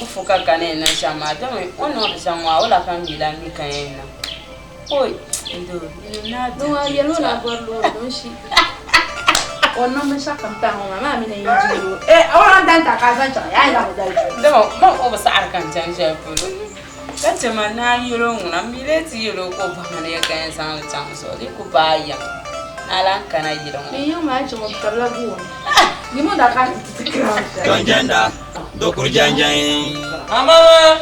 fu ka ka ni yɛn niŋ shɛm maa domi o ni niŋdi shɛm maa wula ka n mi lahi mi ka n yɛn niŋ. Oi, ndo, yinim naa Doo maa yɛli o ni a bɔri loori ni o shi o ni niŋ binshɛɣu kam tahi ŋɔ maa, maa mi na yi di loori. Eh, o lan dan ta ka a zaŋ chaŋ, yaa yi zaŋ o dali duu. Dama ma o bi saɣiri ka n chani shɛli polo. Ka chɛ ma ni a yɛl o ŋuna, m mi lee ti yɛl o ka o bɔhi ma ni ya ka n yɛn zaŋ li chaŋ zuɣu, di yi ku paai yiŋ, ni a lan kana yili ŋɔ. Min yiŋ maa chaŋ o bi tabila gooni. Yi mi o daa kana ti ti kira o shɛli. Jɔnjɛnda, dokuru jɛnjɛn. Amama!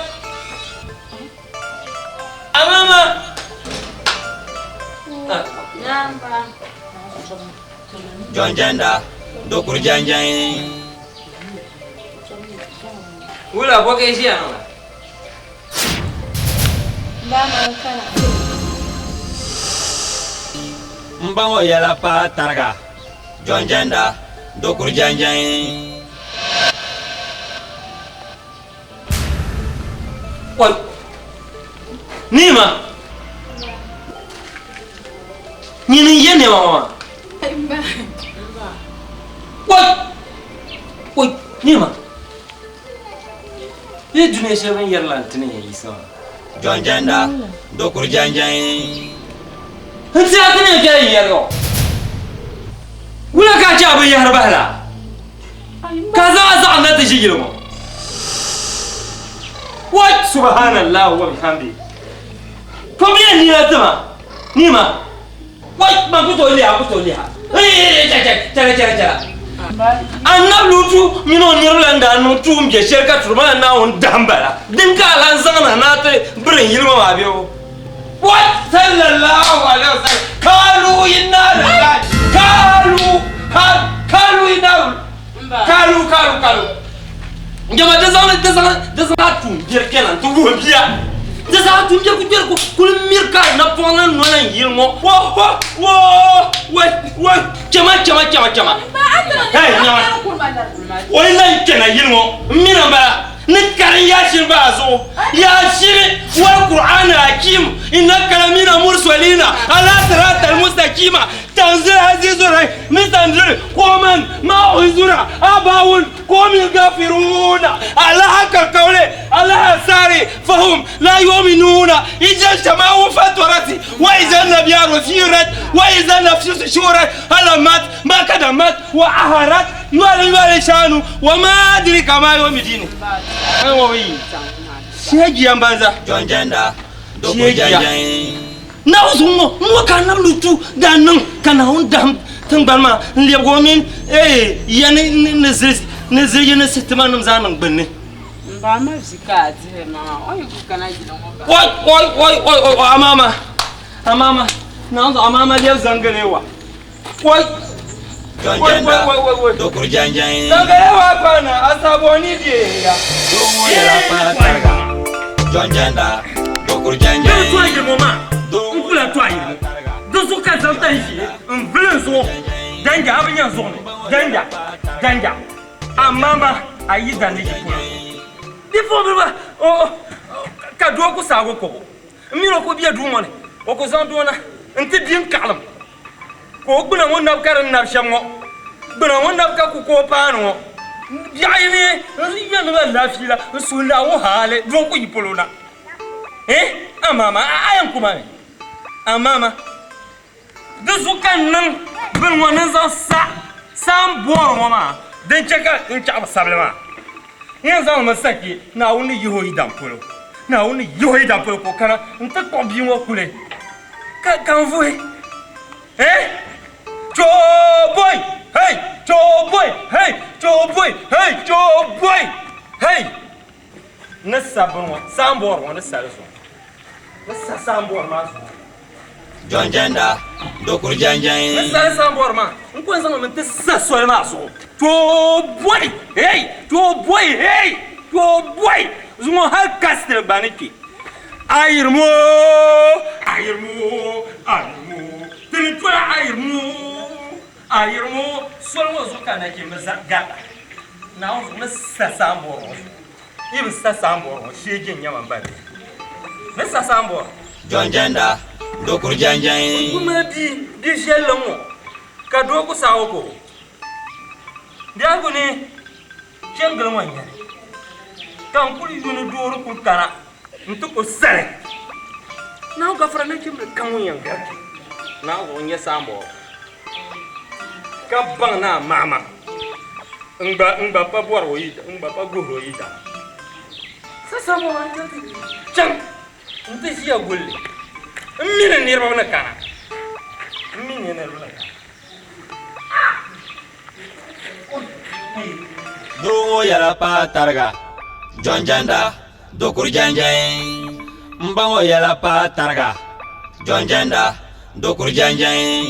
Amama! Jɔnjɛnda, dokuru jɛnjɛn. Wula bɔ ka i ʒiya niŋda? Ba man kana. M ba ŋɔ yɛla paai tariga. Jɔnjɛnda, dokuru jɛnjɛn. Oi! Niima! Nyini n-ye nɛma ŋɔ maa? Oi! Oi! Niima! Bee dunia shɛli bɛ ni yɛri la n-ti ni yɛn yiɣisi maa? Jɔnjɛnda, dokuru jɛnjɛn. N tiɛha ti ni yɛn kpɛla yinyɛriga ŋɔ. Wula ka a chɛ a binyɛhiri bahi laa? Ka a zaŋ a zaɣim na ti ʒi yili ŋɔ. What? Subhanallah wa bihamdi. Kɔbiya nina ti ma. Nima. Wai, man ku tooi liha, ku tooi liha. Chɛla, chɛla, chɛla. Annabi Lutu mini o niriba la n-daa niŋ tuun biɛ shɛli ka turi maa Naawuni dahim ba la. Din ka a lan zaŋ na ni a ti biri n yili ŋɔ maa bɛ o. What? Sallallahu alaihi wasallam. Kalu inna lillahi. Kalu, kalu, kalu inna kalu kalu kalu. Jama di zaŋ di zaŋ di zaŋ a tuun biɛri kpɛna n ti wuhi bia. Di zaŋ a tuun biɛri ku biɛri ku kuli miri ka napɔŋ la noli n yili ŋɔ. Wo wo wo wai wai chama chama chama chama. Hey nyama. O yi lan kpɛna yili ŋɔ n mina n bala. Ni karim yaashiri ba zuɣu yaashiri wal Qur'an hakim innaka lamina mursalina ala siratal mustaqima tanzil azizu rahim ni tanzil koman ma unzura abawun qawmin gafiruna ala hakal qawli ala asari fahum la yu'minuna idza samau fatarati wa idza nabyaru sirat wa idza nafsu shurat alamat ma kadamat wa aharat Yoli yoli shanu wa ma adrika ma yomi dini. Ai wa wi. Shegiya banza. Jɔnjɛnda doko Shegiya. jɛnjɛn. Naawuni zuɣu ŋɔ n ŋɔ ka anab Lutu daa niŋ ka Naawuni dahim tiŋgbani maa n-lɛbigi o mini eh, ya ni ni ni zilisi ni ziliji ni sitimanim zaa niŋ gbunni. M ba ma vi ka a dihiri ma maa, o yi kul kana yili ŋɔ ka. Oi oi oi oi oi oi amaama amaama Naawuni zuɣu amaama lɛbi zaŋgale wa. Oi Jɔnjɛnda dokuru jɛnjɛn. Zaŋgale wa kpaana asaboni deeya. Doo ŋɔ yɛla paai tariga. Jɔnjɛnda dokuru jɛnjɛn. Bɛ tɔhi yirimo maa n kula tɔhi yirimo di zuɣu ka zaŋ tani ʒee n vili n zuɣu danja a bi nya n zuɣu ni danja danja amaa a yi dandi yi polo bipuɣimbila maa ka doo ku saagi o kɔbo m mini o ku be duu ŋɔ ni o ku zaŋ doo na nti di n kaɣilim Ka o gbuna ŋɔ nabi ka di ni nabi shɛm ŋɔ, gbuna ŋɔ nabi ka ku ka o paani ŋɔ. Biɛɣu yi neei n yɛn niŋ alaafee la, n suhu laɣiŋ hali doo ku yi polo na. Eh, amaama, a yɛn ku ma mi? Amaama, di zuɣu ka n niŋ bini ŋɔ ni n zaŋ sa saanboori ŋɔ maa din chɛ ka n chaɣi bi sabili maa. N yɛn zaŋ li mi sa kpe Naawuni ni yihi o yi daŋ polo. Naawuni ni yihi o yi daŋ polo ka o kana nti kpuɣi bia ŋɔ kuli. Ka ka n vuhi eh Chooboy hey Chooboy hey Chooboy hey Chooboy hey Ni sa bini ŋɔ saanboori ŋɔ ni sa di zuɣu ni sa saanboori maa zuɣu Jɔnjɛnda dokuru jɛnjɛn ni sa di saanboori maa n ku yɛn zaŋ li mi ti sa soli maa zuɣu Chooboy hey Chooboy hey Chooboy zuŋɔ hali kasitili gba ni kpe Ayirimo, ayirimo, ayirimo, ti ni toya ayirimo, ayirimo, soli ŋɔ zuɣu ka nachimba za garita. Naawuni zuɣu ni sa saanbɔri ŋɔ zuɣu. Yi bi sa saanbɔri ŋɔ, sheeji n-nyɛ ma m-bali. Ni sa saanbɔri. Jɔnjɛnda, dokuru jɛnjɛn. N ku mali bia, bia viɛlli ŋ-ŋɔ, ka doo ku saag o ka o. Biɛhigu ni, kpe n-gili ŋɔ n-nyɛ li. Ka n kuli yu ni doori kuli kana n-ti ku sali. Naawuni gafara nachimbili kam ŋun yɛn gari kpe Naawuni zuɣu n-nyɛ saambɔɣu ka baŋ ni a maama n gba n gba pa bɔri o yi n gba pa guhiri o yi daa. Sa saambɔɣu maa n-chaŋ ti chaŋ n-ti ʒiya guli li m mi ni niriba ni kana m mi ni niriba ni kana. Doo ŋɔ yɛla paai tariga, Jɔnjɛnda, Dokurjɛnjɛn. M ba ŋɔ yɛla paai tariga, Jɔnjɛnda, Dokurjɛnjɛn.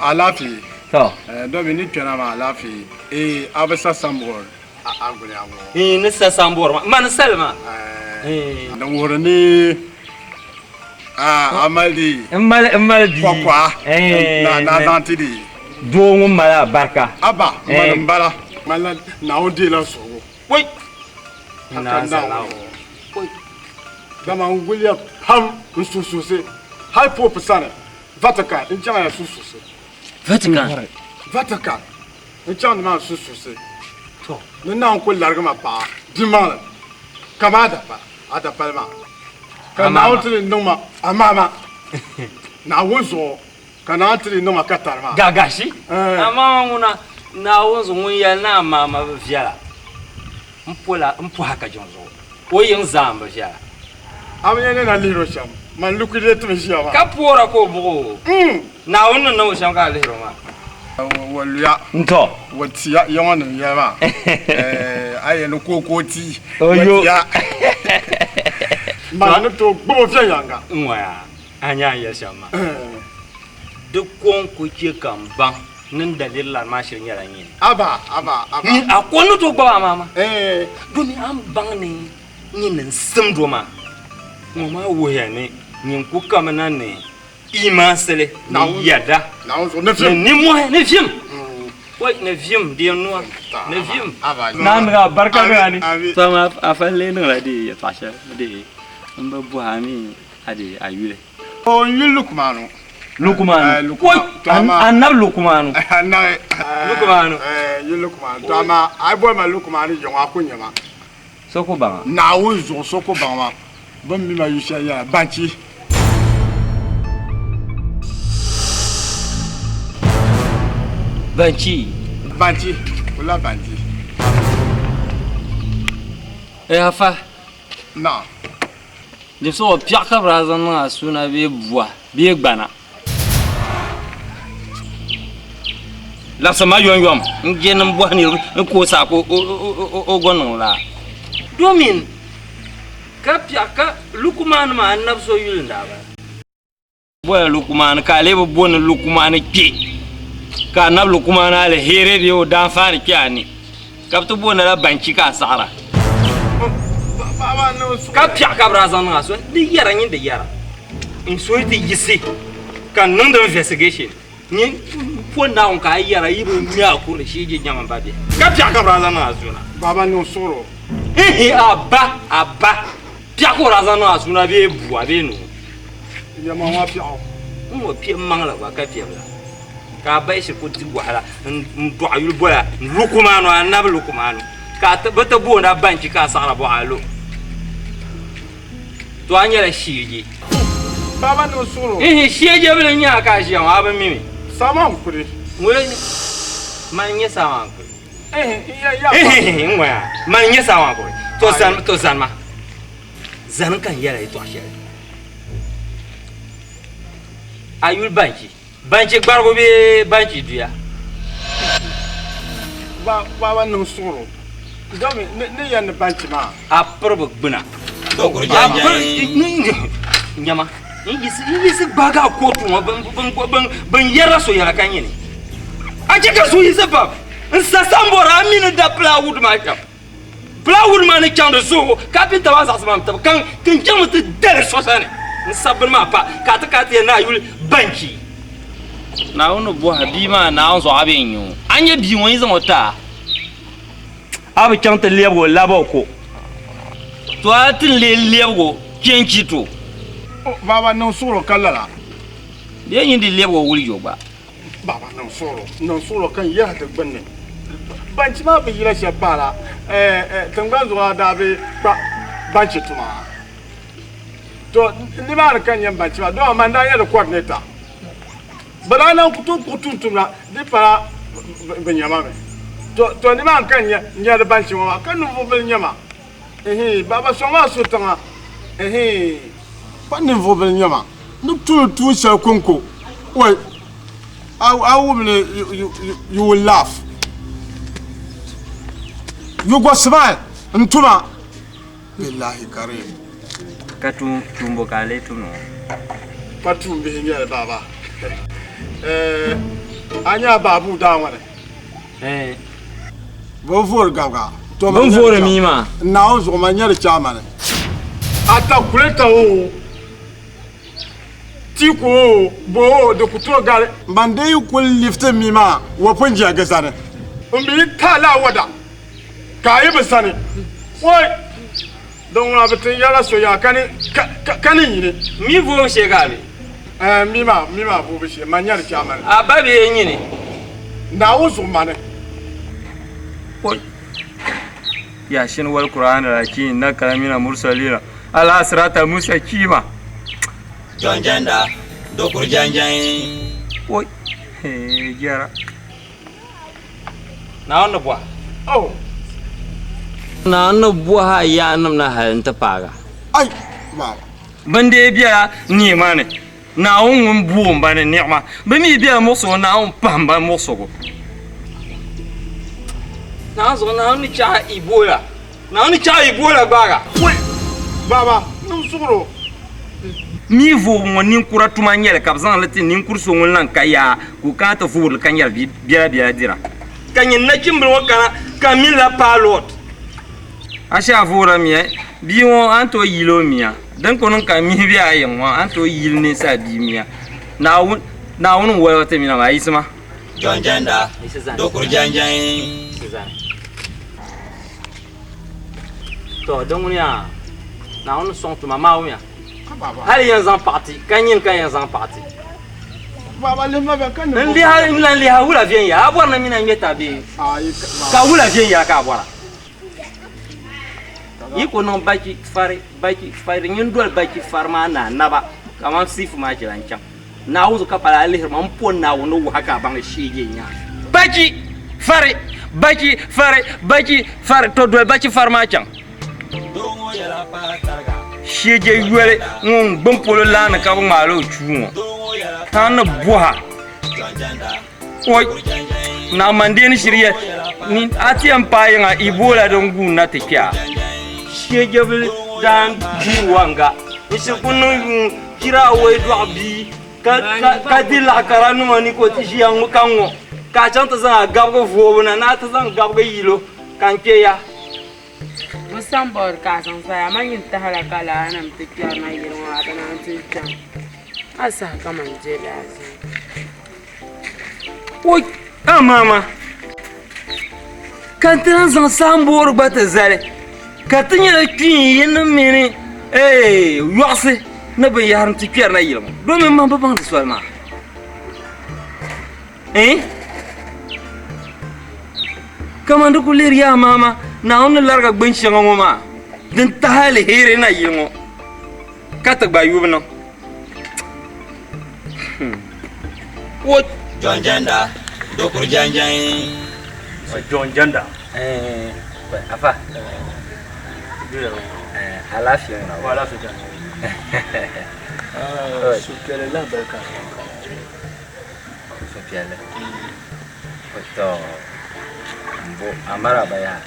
Alaafee. Domi ni kpɛna maa alaafee. Ee a bi sa sambɔri. Ni sa sambɔri maa mani salima. Din wuhiri ni a mali di n mali di kɔkɔa na a zaŋ ti di doo ŋun mali alibarika. Aba mani n bala malila Naawuni deela suhigu. Woi Dama n wuliya pam n suhusuhisi hali Pope sani Vatican n chaŋya suhusuhisi. Vatican. Vatican. N chaŋ ni maa sususi ni Naawuni ku larigi ma paɣa bimaŋli kaman a dapali maa, ka Naawuni ti di niŋ ma amaama Naawuni zuɣu, ka Naawuni ti di niŋ ma katari maa. Gagashi, Amaama ŋuna Naawuni zuɣu ŋun yɛli ni amaama bi viɛla, m pɔha ka jiŋ zuɣu, o yiŋ zaa m-bi viɛla. A bi nya ni na lihir o shɛm, man liquidate mi ʒiya maa. Ka poora ka o buɣ o. Naawuni ni niŋ o shɛm ka a lihir o maa. Wa luya. N-tɔ. Wa tiya yaŋɔ nim yɛli maa. A yɛn ni kookoo tia. Wa tiya. Man ni tooi gbubi o viɛnyɛliŋga. N-ŋɔya, a nya a ni yɛli shɛm maa. Di kɔŋko chɛ ka m baŋ ni n daliri lari maa shiri nyɛla nyini. Aba, aba, aba. A ko ni tooi gbubi a maa maa. Domi a ni baŋ ni nyin n simd o maa, ŋɔ maa wuhiya ni nyin ku kamina ni imansili ni yɛda ni nimmohi ni vim. Oi, ni vim, di yɛn nua, ni vim. Naa niŋ a barika niŋ a ni. Tɔ amaa a fa lee niŋla di yɛtɔɣ shɛli di m bi bɔhi a mi a di a yuli. O n yuli Lukumanu. Lukumanu. Oi, anabi Lukumanu. Anabi. Lukumanu. Yuli Lukumanu. Tɔ amaa a yi boli ma Lukumanu yiŋɔ a ku nya ma. So ku baŋ a. Naawuni zuɣu so ku baŋ ma. Bɛ ni mi ma yu shɛli nyɛla Banchi. Banchi. Banchi, o la Banchi. Ee Afa. Naam. Di so piɛɣu ka bɛ daa zaŋ niŋ a suuna bee bua bee gbana. Labisi ma yomyom n-je ni m bɔhi niriba ni ka o saɣi ka o gba niŋ lala. Domin ka piɛɣu ka Lukumaani maa anabi so yuli n-daa bala. Bɔla Lukumaani ka a lee bi bo ni Lukumaani kpe ka anabi Lukumaani aliheri bee o daanfaani kpe a ni ka bɛ ti booni la banchi ka a saɣira. Ka piɛɣu ka bɛ daa zaŋ niŋ a soli di yɛra nyin di yɛra n suhu ti yiɣisi ka n niŋdi investigation nyin po Naawuni ka a yɛra yi bi ŋme a kurili shee je nyaŋ m ba bihi ka piɛɣu ka bɛ daa zaŋ niŋ a suuna. Baba niŋ suɣuro. Ihi a ba a ba piɛɣu ka o daa zaŋ niŋ a suuna bee bua bee noo. Yɛma ŋɔ piɛɣu. N ŋɔ piɛ maŋli gba ka piɛbila ka a bahi shiri ku di wahala n dɔɣi yuli bola Lukumaanu anabi Lukumaanu ka bɛ ti booni a banchi ka a saɣira bɔɣa lo to a nyɛla sheeje. Baba niŋ suɣulo. Ihi sheeje bili n-nyɛ a ka a ʒiya ŋɔ a bi mi mi. Sama n-kuli. Ŋuni mani n-nyɛ sama n-kuli. Ihi n ŋɔya mani n-nyɛ sama n-kuli to zani ma zani ka n yɛli a yɛtɔɣ shɛli. A yuli banchi? Banchi gbarigu bee banchi duya? Baba niŋ suɣuro domi ni yɛn ni banchi maa. A piri bi gbuna. Nyama n yiɣisi gbaagi a kootu ŋɔ bin yɛrila so yɛla ka nyini. A chɛ ka so yiɣisi pam n sa sambɔri a mi ni da plywood maa shɛm. Plywood maa ni chaŋ di zuɣu kapinta maa zaɣisi ma n-tibi ka n chaŋmi ti dali so sani n-sabi bini maa pa ka a ti kana ti yɛli ni a yuli banchi. Naawuni ni bɔhi bia maa Naawuni zuɣu a bee n-nyɛ o? A nya bia ŋɔ yi zaŋ o ti a, a bi chaŋ ti lɛbigi o lab o ko, to a ti lee lɛbigi o kpe n-chi ti o. Baaba niŋ suɣulo ka lala. Bee nyin di lɛbigi o wulijo gba. Baaba niŋ suɣulo, niŋ suɣulo ka n yɛli ti gbunni. Banchi maa bi yila shɛli paala tiŋgbani zuɣu daa bi kpa banchi tuma. To nimaani ka n nyɛ banchi maa dama man daa nyɛ di coordinator. Bɛ daa lan ku tooi kpuɣi tumtumda di pala bɛ nya ma mi. To nimaani ka n nyɛ di banchi ŋɔ maa ka ninvuɣ bili nya ma. Ɛhii, Baaba sɔŋ maa so tiŋa. Ɛhii. Pa ninvuɣ bili nya ma ni tuui tuun shɛli kɔŋko. Oi, a wum ni you will laugh. You go smile n tuma. Billahi karim. Ka tuun bo ka a lee tum ŋɔ? Pa tuun bihi n-nyɛ li baaba. A nya baabu daa ŋɔ ni? Bɛ voori gabiga. Bɛ voori mi maa. Naawuni zuɣu man nyɛli chaamani. A takuleta o, tiku o, bo o, di ku tooi gari. Man dee yi kuli lifti mi maa, wa pun jɛgi zani. M bi yi tahi la wada ka a yi bi zani. Woi! Din ŋuna bi tin ya la so yaa ka ni nyini. Mi voobu shee ka a be? Ɛɛn, mi maa, mi maa voobu shee, man nyɛli chaamani. A ba bee nyini? Naawuni zuɣu mani. Oi! Yasin wal Qur'an al-hakim innaka lamina mursalina ala sirata mustaqima. Jɔnjɛnda, dokuru jɛnjɛn. Oi! Hee, jɛra. Naawuni ni bɔha. Oh. Naawuni ni bɔha a yaannim na hal nti paag a. Ai, baaba. Bɛn dee bela ni'ima ni, Naawuni ŋun boon ba ni niɣima. Bɛ mi bela muɣisigu, Naawuni pahim ba muɣisigu. Naawuni zuɣu, Naawuni ni chaɣi Ebola. Naawuni ni chaɣi Ebola gbaag a. Wui! Baaba, niŋ suɣiro. Mi voobu ŋɔ ninkura tuma n-nyɛ li ka bɛ zaŋ li ti ninkur so ŋun lan ka yaa ka o kana ti vuhiri li ka nyari biɛlabiɛla dira. Ka nyin nachimbila ŋɔ kana ka m minila paalɔt. A shee a vuhirila mia, bia ŋɔ a ni tooi yili o mia. Din ku niŋ ka mihi be a yiŋ ŋɔ, a ni tooi yili ninsal bia mia. Naawuni n-woligi ti mina maa, yiɣisima. Jɔnjɛnda, dokuru jɛnjɛn. To din ŋuni yaa Naawuni sɔŋ tuma maa wumiya hali yɛn zaŋ paɣa ti ka nyini ka yɛn zaŋ paɣa ti n liha n lan liha wula viɛnyɛla a bɔri ni mina ŋmɛ ta bee ka wula viɛnyɛla ka a bɔra yi ku niŋ bachi fari bachi fari nyin doli bachi fari maa na naba kamani siifu maa chɛla n chaŋ Naawuni zuɣu ka pala a lihiri ma m po Naawuni ni wuhi a ka a baŋ ni shee je nya. Bachi fari, bachi fari, bachi fari, to doli bachi fari maa chaŋ. Shee je yoli ŋun gbuni polo laani ka bi ŋmaali o chuu ŋɔ. Ka ni bɔha, Oi, naa Mandeeni shiri yɛli ni a ti yɛn paai yiŋa Ebola din guun na ti kpe a. Shee je bili daan guuri wa n-ga n shiri ku niŋ yuun chira awɔi dɔɣi bia ka di laɣikara nima ni ka o ti ʒiya ŋ-ŋɔ ka ŋ-ŋɔ ka a chaŋ ti zaŋ a gabigi voobu na ni a ti zaŋ gabigi yilo ka n kpe ya. Bɛ sanbood ka a zaŋ zali amaa nyin tahila ka lala nim ti kpɛri na yili ŋɔ a bi naan ti kpɛm a saha kaman deli a zaa. Oi amaama ka n ti lahi zaŋ sanbood gba ti zali ka ti nyɛla kpiin yini mini yɔɣisi ni binyahari n ti kpɛri na yili ŋɔ domin man bi baŋdi soli maa Kaman di kul lihiri yaa maama Naawuni ni lariga gbin shɛŋa ŋɔ maa din tahi aliheri na yili ŋɔ ka ti gba yubu niŋ. O. John Janda, Dokuru Janjan. John Janda. Afa. Alaafee ŋuna. Alaafee ka. Suhupiɛlli lahabali ka a zaŋ kana. Suhupiɛlli. To mbo a maraba yaa.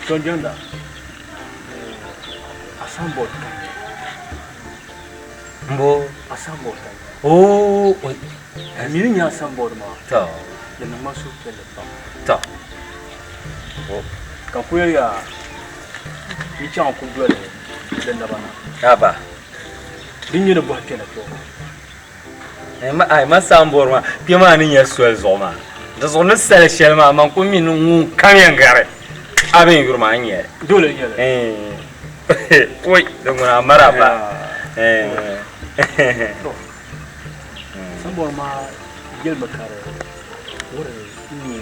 John Janda. A signboard ka n nya. Mbo. A signboard ka n nya. Oo. N mi ni nya a signboard maa. To. Di niŋ ma suhupiɛlli pam. To. Ka n kuli yɛli ya yi chaŋ n kuli doli di naba na. Haba. Din nyɛ ni bɔhi kpɛna kpɛ ŋɔ. Ai ma sanboori maa kpɛ maa ni nyɛ soli zuɣu maa di zuɣu ni sali shɛli maa man ku mi ni ŋun kam yɛn gari a bee n yuri maa n nyɛli dole n nyɛli oi di ŋuna maraba Eh. To. Sambɔri maa yɛlimi ka di wuhiri n-nyɛ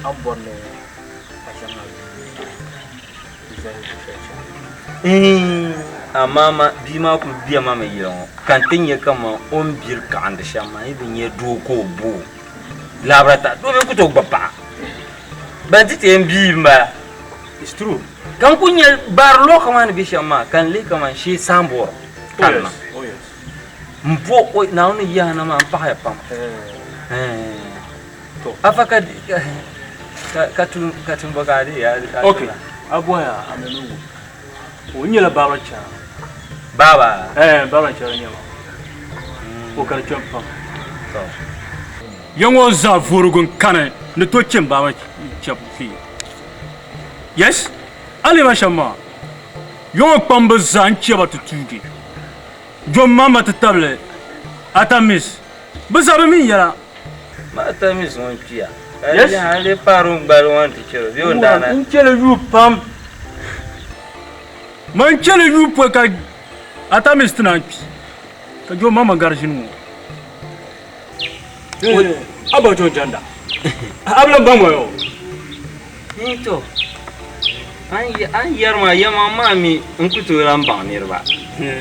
a ni bɔri ni a zaŋ a bia n-zali shɛli shɛm. Amaa ma bia maa kuli bɛ ma mi yili ŋɔ ka n ti nya kaman o ni biri kaɣindi shɛm maa yi bi nya doo ka o bo o laabira ta doo mi ku tooi gbubi paɣa ban ti ti yɛn bii m-bala. It's true. Ka n ku nya baari lɔka maa ni be shɛm maa ka n lihi kaman shee saamboori Oh kanna. yes, oh yes. M bo o Naawuni ni yahi na maa m paɣiya pam. Eh. To. Afa ka ka ka tum ka tum bɔ ka a dii a Okay, a bɔhi a a mi ni wum. O nyɛla baaba chɛra. Baaba? Eh, baaba chɛra n-nyɛ ba. O ka di kpɛm pam. To. Ya ŋɔ zaa vuhirigu n-kani ni tooi chɛ m baaba chɛbu fee. Yes, a lihi ba shɛm maa, ya ŋɔ kpamba zaa n-chɛ ba ti tuugi. Jom Mama ti tabili Atamis, bɛ zaa bi mi n yɛla. Ma Atamis ŋun kpiya, ka Yes. lihi a lee paari o gbali ŋɔ nti chɛr o bee o ni daa na. N chɛli yuui pam. Man chɛli yuui pɔi ka Atamis ti naan kpi, ka Jom Mama gari ʒini ŋɔ. A ba John Janda, a bi lan baŋ ma yɔ. N to, a ni yɛri ma yɛmaŋ maa mi n ku tooi lan baŋ niriba,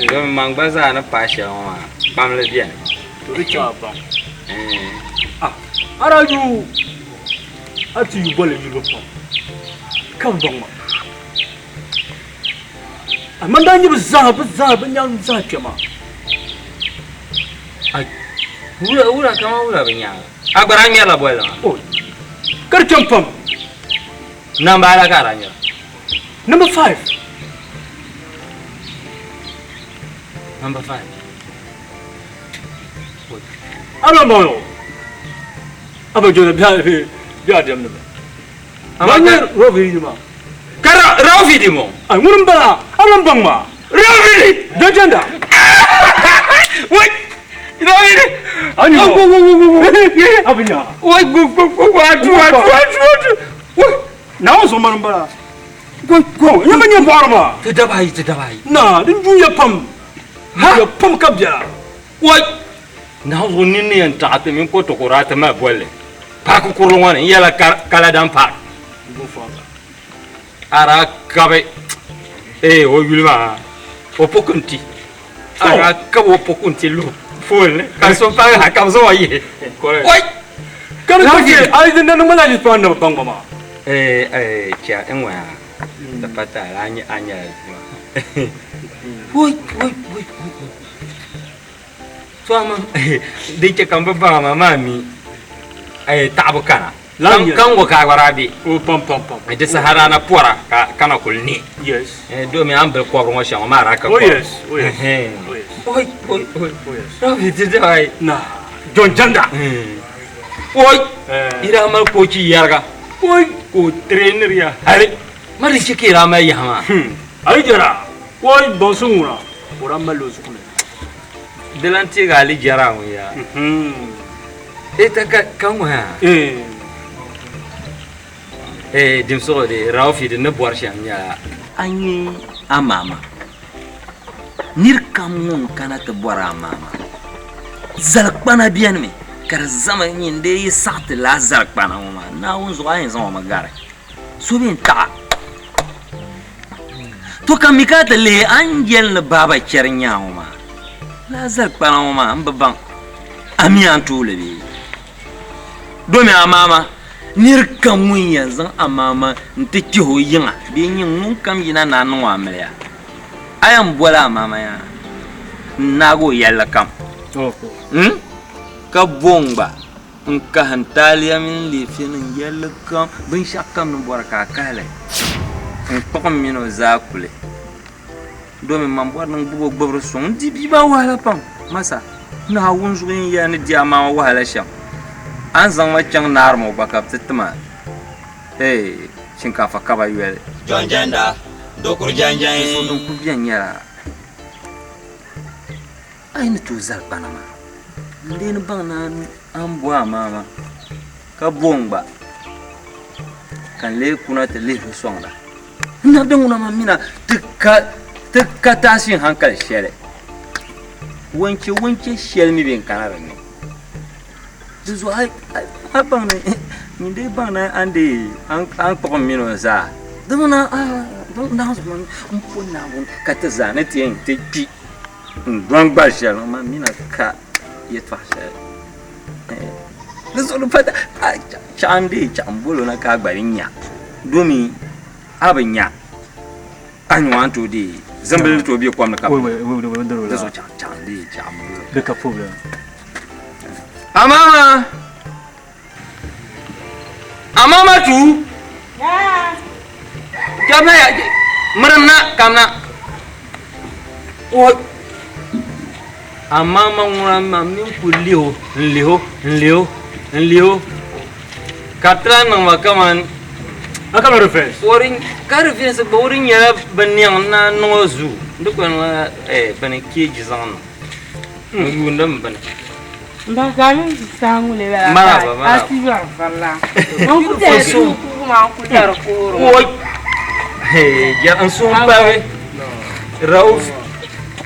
domi man gba zaa ni paai shɛli ŋɔ maa kpamli beni. To di chaŋ a baŋ. A daa yu a ti yu bolli yulibu pam ka bi baŋ ma. Amaa daa nyɛ bɛ zaa, bɛ zaa, bɛ nyaŋ zaa kpɛma. Wula, wula kaman wula bɛ nyaŋa. A gba daa ŋmɛrila bolli maa. O, ka di kpɛm pam. Namba ala ka a daa ŋmɛra? Number 5. Number 5. A bɛ bɔŋɔ a bɛ jɔna bɛ bɛ a diɛmdi mi. Maa nyɛ Rovi yuli maa. Ka Rovi di ŋɔ? A ŋuni m-bala a lan baŋ maa. Rovi! Jɔjɛnda. Wai! Rovi! A ni ŋɔ. A bi nya. Wai gu gu gu gu atu atu atu atu. Wai! Naawuni zuɣu mani m-bala. Gu gu. Nyama nyɛ bɔɣiri maa. Ti daba ayi ti daba ayi. Na din juuya pam. Juuya pam ka biɛla. Wai! Naawuni zuɣu nini ni yɛn taɣi ti mini kotokoro a ti mali bolli paaki kurili ŋɔ ni n yɛla Kaladan Park. A daa kabi ee o yuli maa o pukunti a daa kabi o pukunti luhi foon ni ka so paagi ha ka bi zaŋ o yihi. Wai! Ka di ka chɛ a yi di niŋ ma la yɛltɔɣa ni bi baŋ ba maa. Ee ee chɛ n ŋɔya di pa taali a nyɛla bia maa. Wai wai wai wai. To amaa din chɛ ka m bi baŋ a maa maa mi taɣibu kana. Ka n ŋɔ ka a gba daa be. Di saha daa na pɔra ka na kuli ne. Domi a ni bili kɔbiri ŋɔ shɛm ŋɔ maa daa ka kɔbiri. John Janda. Oi! Yi daa mali koochi yɛriga. Oi! Ka o tireeniri ya hali. Ma di chɛ ka yi daa mali yaha maa. A yi jɛra, oi baŋsim ŋuna o daa malila o zuɣu ni. Di lan teegi a lijɛra ŋun yaa. E ta ka ka ŋɔ yaa. Eh dimsiɣu di Raufi di ni bɔri shɛm nyɛla. A nya a maama. Nir kam ŋun kana ti bɔri a maama, zalikpana benimi ka di zami nyin dee yi saɣi ti lala zalikpana ŋɔ maa, Naawuni zuɣu a yɛn zaŋ o mi gari so bee n-taɣ a. To ka mi ka a ti lihi a ni yɛli ni baaba chɛri nyaa ŋɔ maa, lala zalikpana ŋɔ maa m bi baŋ a mi a ni tooi li bee? Domi amaama nir kam ŋun yɛn zaŋ amaama nti kpɛh o yiŋa bee nyin ŋunkam yina ni a niŋ o amiliya, a yɛn boli amaama yaa n-naag o yɛlli kam. Ka bo n-gba N kahi n taaliya mini leefinim yɛlli kam, binshɛɣukam ni bɔri ka a kahi li. N kpuɣi m min o zaa kuli, domin man bɔri ni n gbib o gbibiri suŋ. N di bia maa wahala pam. Masa, Naawuni zuɣu yɛn yɛli ni di a maŋa wahala shɛm. A ni zaŋ ma chaŋ Naarimo gba ka bɛ ti ti ma shinkaafa kaba yoli. Jɔnjɛnda, dokuri jɛnjɛn. So din kul beni nyɛla A yi ni tooi zali kpana maa, n lee ni baŋ ni a ni bo a maama ka bo n gba, ka n lee kuna ti lihiri sɔŋda. N nabdi ŋuna maa mina ti ka ti ka taashin hankali shɛli. Wanche wanche shɛli mi bɛ n kana dinni. Di zuɣu a baŋ ni nyin dee baŋ ni a ni dee a ni kpuɣi m mini o zaa. Di mi na n po Naawuni ka ti zaa ni ti yɛn ti kpi n-dɔni gbali shɛli ŋɔ maa mi na ka yɛtɔɣ shɛli. Di zuɣu di pa chaɣ n-dee chaɣ m-bol o na ka a gba di nya domi a bi nya a ni a ni tooi deei zimbili ni tooi be kom ni ka di zuɣu chaɣ chaɣ n-dee chaɣ m-bol o. Di ka problem. Amama! Amama tu! Kamna ya, mirim na, kamna. O Amama ŋuna ma mini ku lihi o, n-lihi o, n-lihi o, n-lihi o, ka ti lahi niŋ ma kaman A ka reverse. O di ka reverse gba o di nyɛla bɛ niɛŋ n-naan niŋ o zuu. Di kuli niŋla bini keeji zaŋ niŋ n-yuundi m bini. Mba ka a mini saha ŋɔ lee bala Maraba, ka a maraba. ti yɔri varila. N ku tɛhi suhu kubu maa n-ku dari kuhiri ŋɔ. Oi! Hey, ja n suhu m-pali Rauf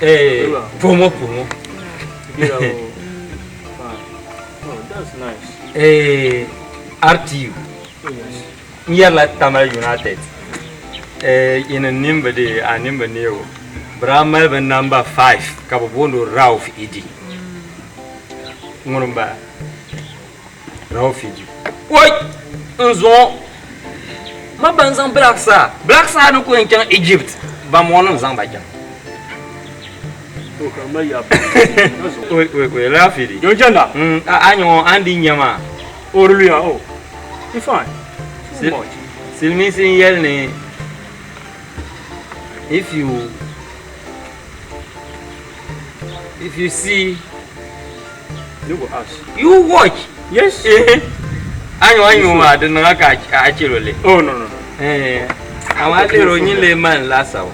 eh, puhimo puhimo. Oh, that's nice. Eh, RTU. N yɛrila Tamale United. Eh, yini nimbi di a nimbi neego. Bɛ daa mali bɛ number 5 ka bɛ booni o Rauf Idi. Ŋuni m-bala. Rauf Idi. Oi! N zuɣu ma ba n-zaŋ Black Star. Black Star ni ku yɛn chaŋ Egypt, bambɔŋɔnim zaŋ ba chaŋ. Oi, oi, oi, Rauf Idi. John Janda. A nya ŋɔ, a ni di nya maa. O di luya, oh. You fine. Too much. Silimiinsi n-yɛli ni if you if you see You go ask. you watch. Yes. A nya a nya maa di niŋa ka a chɛl o li. Oh, no, no, no. Eh, amaa lihiri o nyin lee mani laasabu.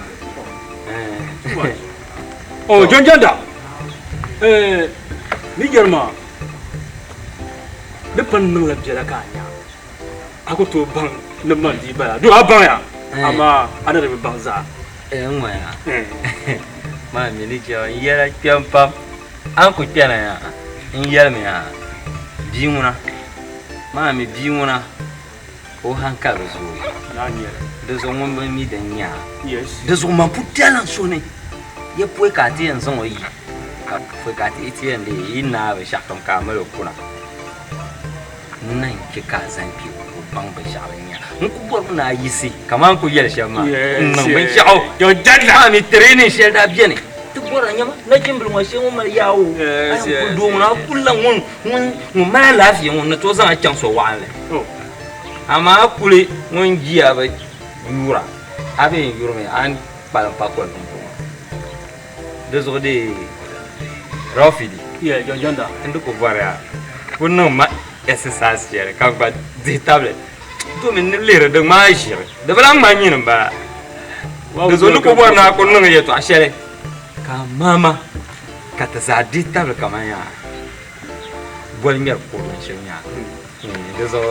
Oh, John Janda. Eh, ni yɛri maa. Di pa niŋla biɛla ka a nya a ku tooi baŋ ni man dii bala doo a baŋya amaa a ni di bi baŋ zaa. N ŋɔya maa mi ni chɛ n yɛla kpɛm pam a ni ku kpɛna ya n yɛlimi ya bia ŋuna maa mi bia ŋuna ka o hankali bi zooi di zuɣu ŋun bi mi din nya di zuɣu man pun tɛhila n suhu ni ya pɔi ka a ti yɛn zaŋ o yi ka pɔi ka a ti ti yɛn deei yi naai binshɛɣukam ka a mali o kuna n na n-chɛ ka a zani kpe ka o baŋ binshɛɣu din nya. N ku bɔrimi ni a yiɣisi kaman n ku yɛli shɛm maa n-niŋ binshɛɣu. Maa mi training shɛli daa beni ti bɔra nyama nachimbili ŋɔ shee ŋun mali yaa o a yɛn kuli doo ŋuna a kulila ŋun ŋun mali alaafee ŋun ni tooi zaŋ a chaŋ so waɣinli amaa a kuli ŋun jia bi yuura a bee n yurimi a ni kpalim pa koli pumpɔŋɔ. Di zuɣu dee Rɔfidi n di ku bɔri a ku niŋ ma exercise shɛli ka gba dihi tabili domin ni lihiri di ŋmaai ʒiri di bi lahi ŋmani nyini m-bala. Di zuɣu ni ku bɔri ni a ku niŋ yɛtɔɣ shɛli ka a maama ka ti zaa dihi tabili kaman yaa boli ŋmɛri kurili n-shiri nya di zuɣu.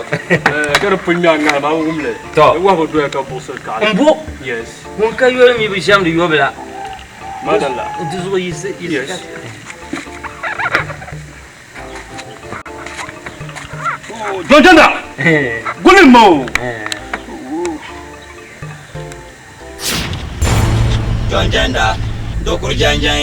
Ka di pun ŋme a ŋarim a bi wum li. Tɔ. Di wahibu doya ka buɣisiri kaɣili. M-bo. Yes. Ŋun ka yoli mi bi ʒɛmdi yobila. Madalla. Di zuɣu yiɣisi Yes. John Janda. Guli m-ma o. John Janda, dokuru janjan.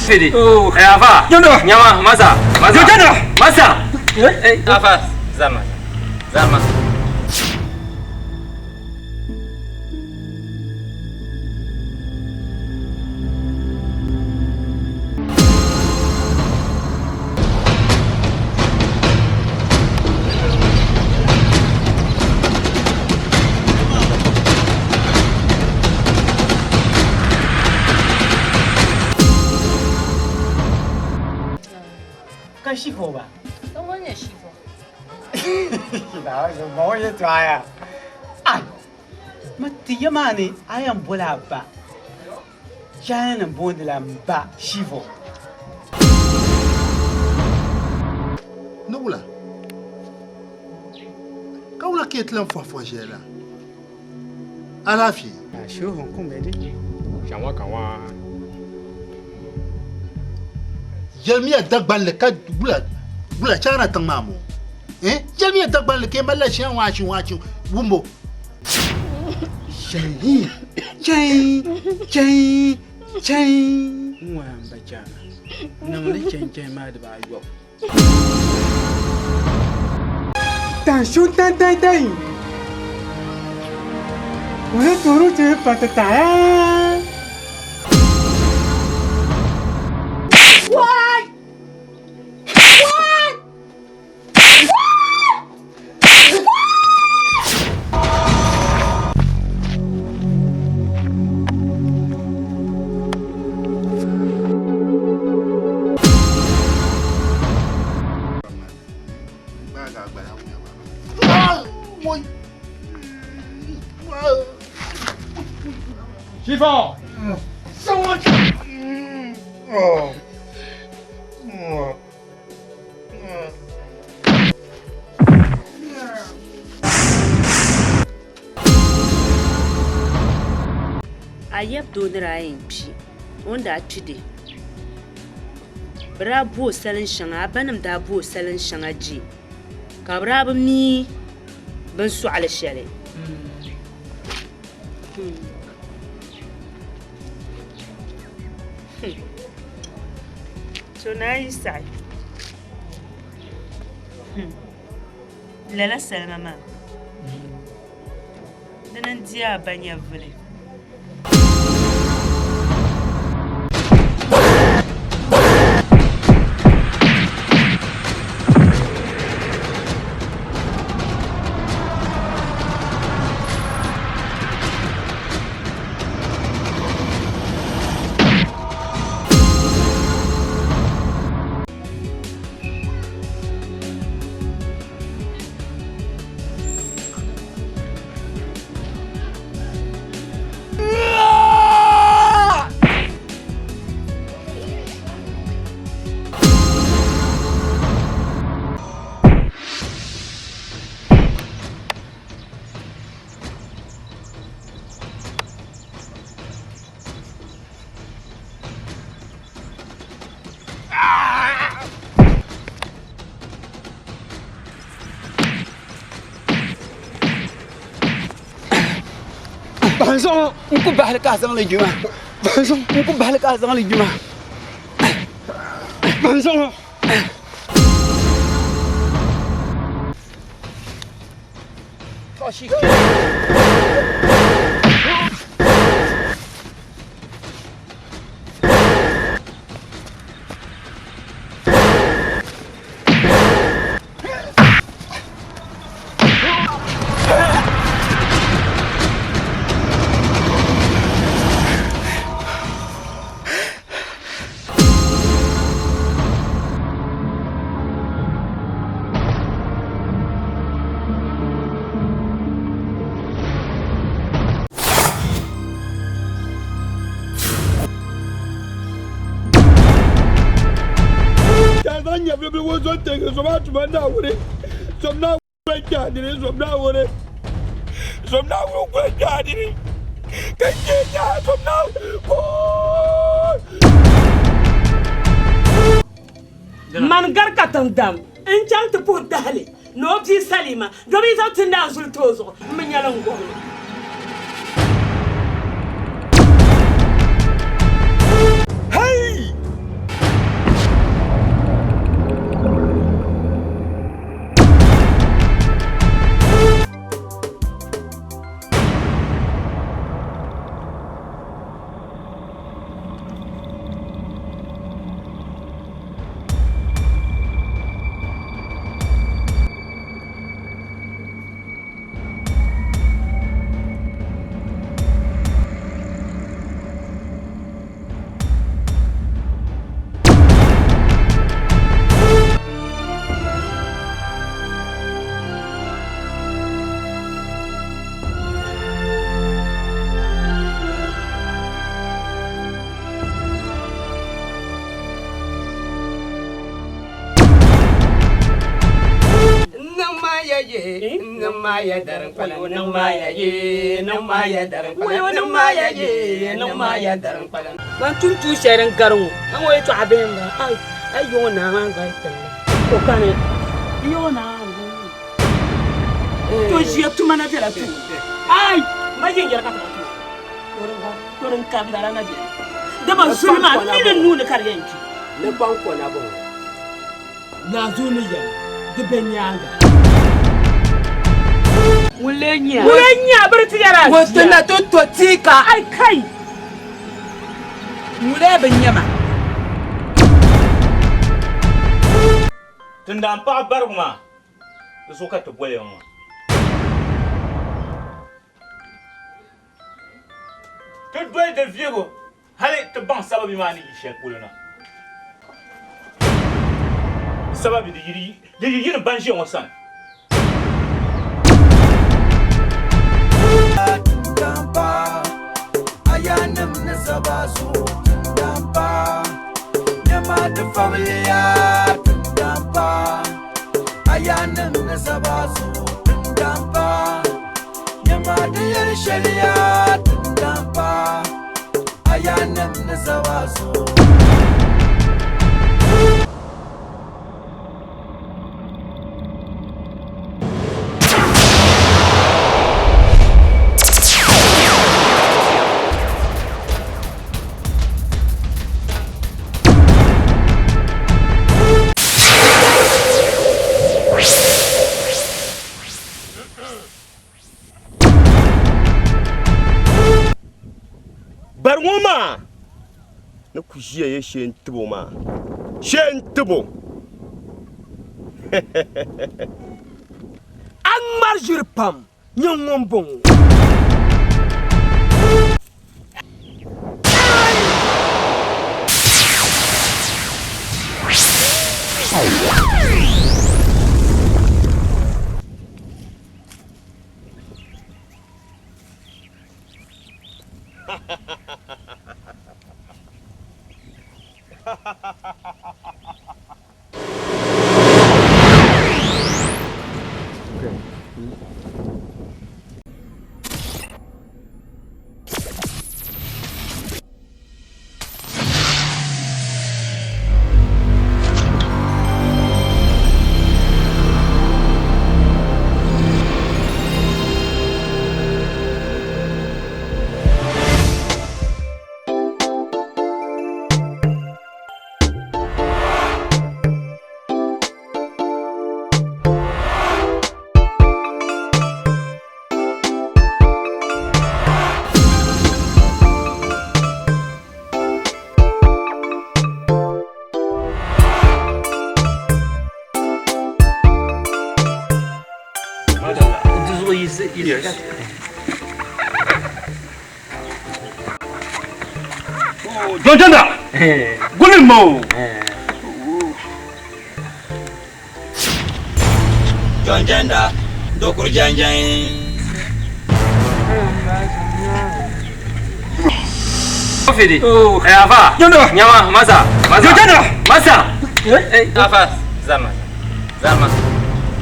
Fidi. Oh. Eh, afa. Janda. Nyama, masa. Masa. Janda. Masa. Eh, afa. Zama. Zama. Ka shifo ba? Ka ŋɔ nyɛ shifo. Ma o yɛltɔɣa yaa. Ai! Ma ti ya maa ni a yɛn boli a ba China nim booni la m ba Shivo. Ni wula? Ka wula ka yi ti lan fɔhifɔhi ʒiya la? Alaafee. Yɛlimiya Dagbanli ka wula wula China tiŋ maa moo eh yɛlimiya Dagbanli ka yi malila shɛŋ waachi waachi wumbo. Chɛi chɛi chɛi chɛi n ŋɔya m ba Chana niŋli chɛi chɛi maa dibaayɔbu. 胆胸担担担，我的走路就是发的胆啊！ 徐峰， A yab doo ni daa yɛn kpi, o ni daa kpi di, bɛ daa bo o salin shɛŋa, a banim daa bo o salin shɛŋa je, ka bɛ daa bi mi bɛ ni sɔɣi li shɛli. So naa yi saɣi, lala salima maa, dini n-di a ba nyɛvili. Bahinzuɣu n ku bahili ka a zaŋ li juma. Bahinzuɣu n ku bahili ka a zaŋ li juma. Bahinzuɣu. Man gari ka tiŋ dam n-chaŋ ti puhi dahili ni o bia Salima domi yi zaŋ ti naan zuli ti o zuɣu m mi nyɛla n gom li. Hey! ye, niŋ ma ya darin kpala, niŋ ma ya ye, niŋ ma ya darin kpala, niŋ ma ya ye, niŋ ma ya darin kpala. Ban tum tuun shɛli din gari ŋɔ, a ŋɔ yɛtɔɣa bihi m-bala. Ai, a yi ŋɔ naa maa gba yi tilla, o kani. Yi ŋɔ naa to ʒiya tuma na bela tooni. Ai, ma yi n-yɛri ka ti na tooni. To din karindala na beni. Dama zuli maa mi ni nuu ni ka di yɛn kpi. Ni kpaŋkɔna bɔŋɔ. Naazuu ni yɛli, Di be nyaaŋa. Ŋun lee nya? Ŋun lee nya bɛ di ti yɛra Ŋun ti na ti to tia ka. Ai kai! Ŋun lee bi nya ma? Tindaan paɣa barigu maa, di zuɣu ka ti boli ya ŋɔ maa. Ti doli di vihigu hali ti baŋ sababi maa ni yi shɛli polo na. Di sababi di yi yini ban ʒiya ŋɔ sani. Bari ŋɔ maa ni ku ʒiya ya shee n-tib o maa, shee n-tib o. A ŋmari ʒiri pam nyɛ ŋun bɔŋɔ. Jɔnjɔnda guli ma o. Jɔnjɔnda dokuru janjan. Fidi. Eh afa. Jɔnjɔnda. Nyama masa. Masa. Jɔnjɔnda. Masa. Eh afa zama. Zama.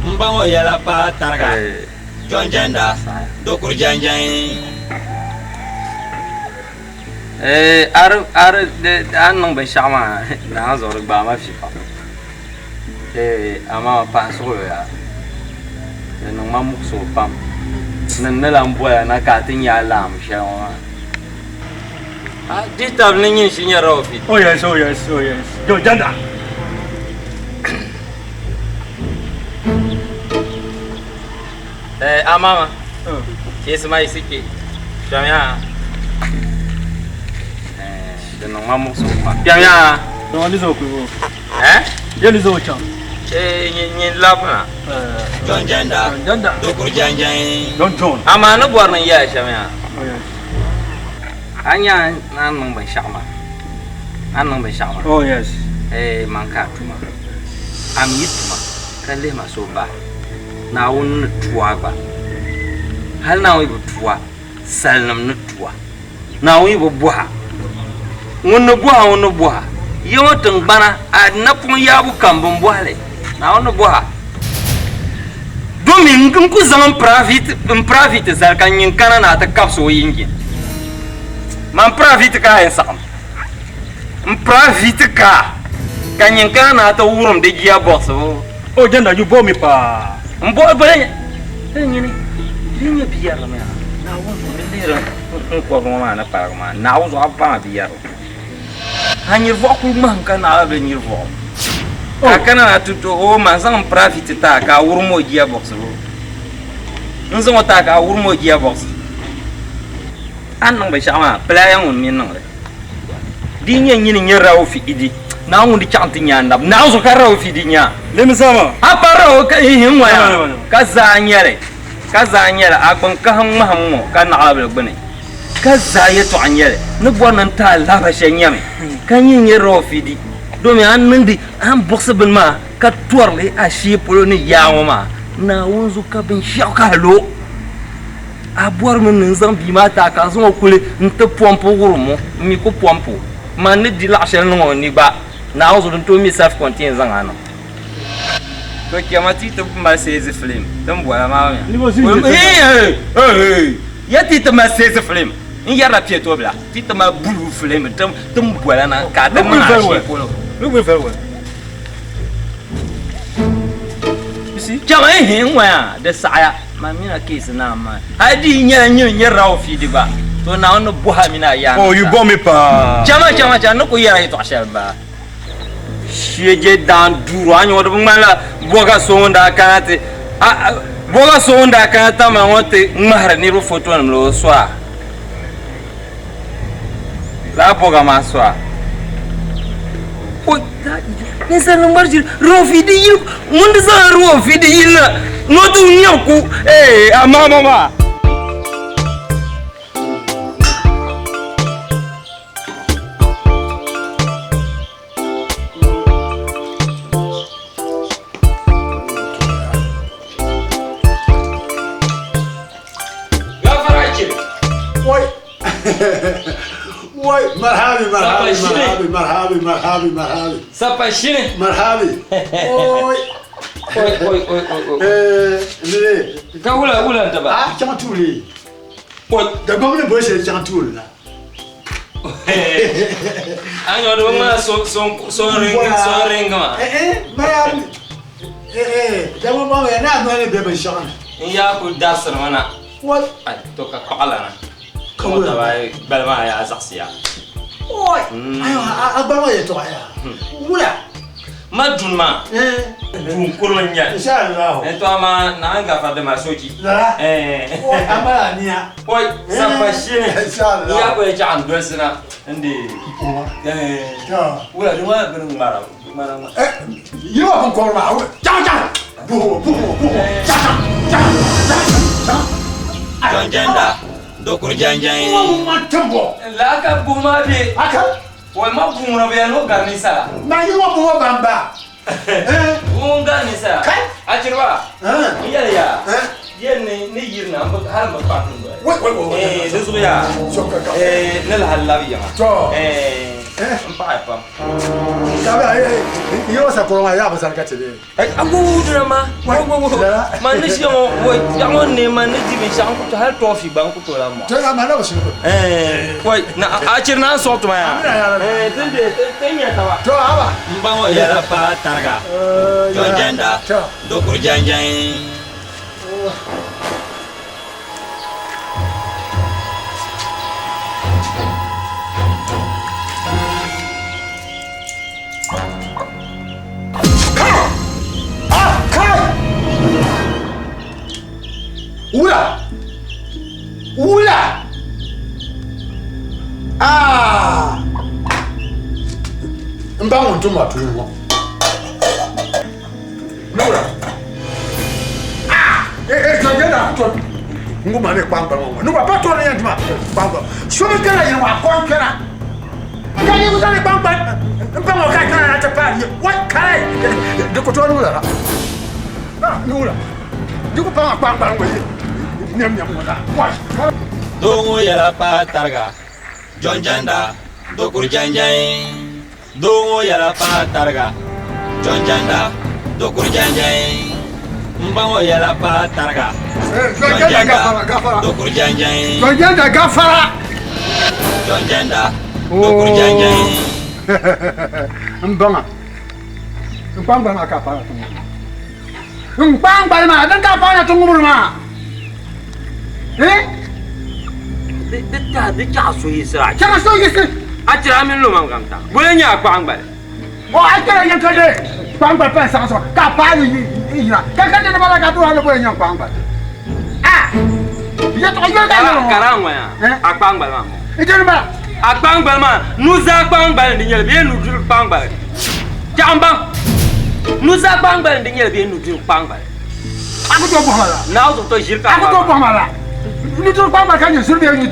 N ba ŋɔ yɛla pa tariga. Jɔnjɔnda dokuru janjan. Eh ar ar a niŋ binshaɣu maa naa zuɣu di gbaai ma vi pam. Eh amaa paɣa suɣulo yaa. Di niŋ ma muɣisigu pam ni n ni lan boya na ka a ti nya alaama shɛli ŋɔ maa. A dihitabili ni nyin shii nyɛrila o fi. Oh yes, oh yes, oh yes. Jɔnjɔnda. Eh, a mama. Cheesi ma yisi kpe. Kpɛmiya. Eh, di niŋ ma muɣisigu pam. Kpɛmiya. No, ni zo kuli bo. Eh? Ye ni zo chaŋ. Eh, nyin labina. Jɔnjɔnda. Jɔnjɔnda. Dokuru janjan. John John. Amaa ni bɔri ni n yɛla shɛm yaa. Oh yes. A nya a ni niŋ binshɛɣu maa. A ni niŋ binshɛɣu maa. Oh yes. Eh, man ka a tuma. A mi yi tuma ka lihi ma so ba. Naawuni ni tu a gba. Hali Naawuni yi bi tu a, salinim ni tu a. Naawuni yi bi bɔh a, ŋun ni bɔh a ŋun ni bɔh a. Ya ŋɔ tiŋgbana, a napɔŋ yaabu kam bɛ ni bɔhi li. Naawuni ni bɔh a. Domin n ku zaŋ n private zali ka nyin kana na ti kabisi o yingin. Man private car yɛn saɣim. N private car ka nyin kana na ti wurim di gear box o. Oh Janda, you bore me paa. N bo bala nya. Hey nyini, di nyɛ bi yɛrili mi yaa. Naawuni zuɣu ni lihiri n kɔbiri ŋɔ maa ni paligi maa. Naawuni zuɣu a baŋ bi yɛrili. A nyiri vɔɣu kuli ŋmahim ka naɣila bi nyiri vɔɣu. Ka a kana na ti to o ma n zaŋ n private ti a ka a wurim o gear box o. N zaŋ o ti a ka a wurim o gear box. A ni niŋ binshɛɣu maa pilaya ŋun mi niŋli. Di yi nyɛ nyini n-nyɛ Raufi Idi, Naawuni ŋun di chaɣ nti nya anab. Naawuni zuɣu ka Raufi Idi nya. Lemi zaa maa. A pa Raufi ka ihi ŋ-ŋɔya ka zaa n-nyɛ li, ka zaa n-nyɛ li a gbini kahim ŋmahim ŋ-ŋɔ ka naɣilabili gbini, ka zaa yɛtɔɣa n-nyɛ li ni bɔri ni n ti a lahiba shɛli nyami ka nyini n-nyɛ Raufi Idi, domi a ni niŋdi a ni buɣisi bini maa ka tɔri li a shee polo ni yaa ŋɔ maa, Naawuni zuɣu ka binshɛɣu ka a lo. A bɔrimi ni n zaŋ bia maa ti a ka a zaŋ o kuli nti pɔmpi wurim o, m mi ku pɔmp o. Man ni di laɣ shɛli niŋ o ni gba, Naawuni zuɣu din tooi mi self-contained zaŋ a niŋ. To chama ti ti mali seezi filim ti ni bɔra maa mi. Ya ti ti mali seezi filim n yɛrila piɛto bila ti ti mali buluu filim ti ni bɔra na ka a ti niŋ a shee polo. Chama n ŋɔya di saɣaya. Man mina case naa maa. Hali di yi nyɛla nyini nyɛ Raufi di gba, to Naawuni ni bɔhi a mini a yaannim Oh, you zaa. bore me paa. Chama, chama, chama, n ni kul yɛri a yɛtɔɣ shɛli m-bala. Shɛje daan duur a nyɛ o di bi ŋmanila bɔga so ŋun daa kana ti a, a, bɔga so ŋun daa kana Tamale ŋɔ ti ŋmahiri niriba fotonim la o so a. Lala bɔga maa so a. Ninsalinima ŋmari ʒiri Raufi di yili ŋun di zaŋ Raufi di yili na ni o ti ŋmɛbu ku ee amaama maa. Gafara chɛ. Wai. Wai, marhabi, marhabi, marhabi, marhabi, marhabi, marhabi. Sapashini. Marhabi. Oi. Oi, oi, oi, oi, oi. Eh, ne. Ka wula wula n taba. Ah, chaŋ tuuli. Oi. Dagbamb ni boli shɛli chaŋ tuuli la. A nyɔ di bi ŋmana so so so ringi so ringi maa. Eh, eh, maya. Eh, eh, Dagbamb maa ya na noli be binshɛɣu ni. N yaa kuli darisiri mi na. Wai. Ai, to ka kpaɣilana. Ka wula gbali maa yaa zaɣisiya. Oi, ayo a gbali maa yɛltɔɣa yaa. Wula. Ma duni maa. Duun kurili n nyɛli. Inshallah. N to amaa naa n gafari di mali sochi. Lala. Oi, a mali aniya. Oi, safa shini. Inshallah. N yaa kuli chaɣ n dolisi na n di. Wula di ŋɔ bini ŋmara ŋmara ŋmara. Yili maa binkɔbiri maa, chaŋ chaŋ. Buhu buhu buhu chaŋ chaŋ chaŋ chaŋ. Jɔnjɛnda. Dokuru janjan. Ŋɔ timbo. Laa ka buhi maa be. Aka. Wai ma buhi ŋuna bɛ ni o gari ninsala. Na yi ŋɔ buhi ban ba. Ŋun gari ninsala. Kai. A chiriba. N yɛli ya. Yɛli ni ni yiri na n bi hali n bi kpa dundoli. Wai wai wai. Eh di zuɣu yaa. Eh ni lahi labi yiŋa. To. Eh n paɣiya pam. Ka yi o sakɔrɔ maa yaa bi sani ka ti lee. Agugu ma man ni ʒiya ŋɔ wai biɛɣu ŋɔ ni man ni di binshaɣu n ku to hali tɔɔfi gba n ku tooi lahi mɔɣi. To a na bi shiri. Wai na a chiri na n sɔŋ tuma yaa. Tin de tin nya taba. To haba. N ba ŋɔ yɛla pa tariga. Jɔnjɛnda dokuru janjan. Wula! Wula! Ah! N ba ŋun tum ma tuuni ŋɔ. Nura! Ah! Eh, eh, jɔnjɛ na to. N ko ma ne kpaŋ kpaŋ ŋɔ. Nuba pa tɔɔrɔ yɛn tuma kpaŋ kpaŋ. So mi kɛra yen wa kɔn kɛra. Ka yi wusa ni kpaŋ kpaŋ. N pa ŋɔ ka kɛra na ti paai ye. Wa kare. Di ku tooi nura la. Ah, nura. Di ku pa ŋɔ kpaŋ kpaŋ ŋɔ ye. Nyam nyam ŋɔ la. Wa. Doo ŋɔ yɛla pa tariga. Jɔnjɛnda dokuru janjan. Doo ŋɔ yɛla pa tariga. Jɔnjɛnda dokuru janjan. N ba ŋɔ yɛla paai tariga. Jɔnjɛnda Dokuru janjan. Jɔnjɛnda gafara. Jɔnjɛnda dokuru janjan. N baŋa n kpaŋgbali maa ka a paana ti ŋubiri n kpaŋgbali maa din ka a paana ti ŋubiri maa. Di taha di chaɣa so yiɣisira. Chaɣa so yiɣisi. A chira a mini lomam kam ta. Bole nyɛ a kpaŋgbali. O a chira yɛn ka de kpaŋgbali pa n saɣa so ka a paali yira ka ka di bala ka tu hali bole nyɛ kpaŋgbali. A yɛtɔɣa yɛli ka yɛli ŋɔ. Kara ŋɔ ya a kpaŋgbali maa mɔ. Ijɛni bala. A kpaŋgbali maa nuzaa kpaŋgbali n di nyɛli bee nudirigu kpaŋgbali. Chaɣa n baŋ nuzaa kpaŋgbali n di nyɛli bee nudirigu kpaŋgbali. A ku tooi bɔhima la. Naawuni zuɣu to ʒiri ka A ku tooi bɔhima la. Nudirigu kpaŋgbali ka nyɛ zuri bee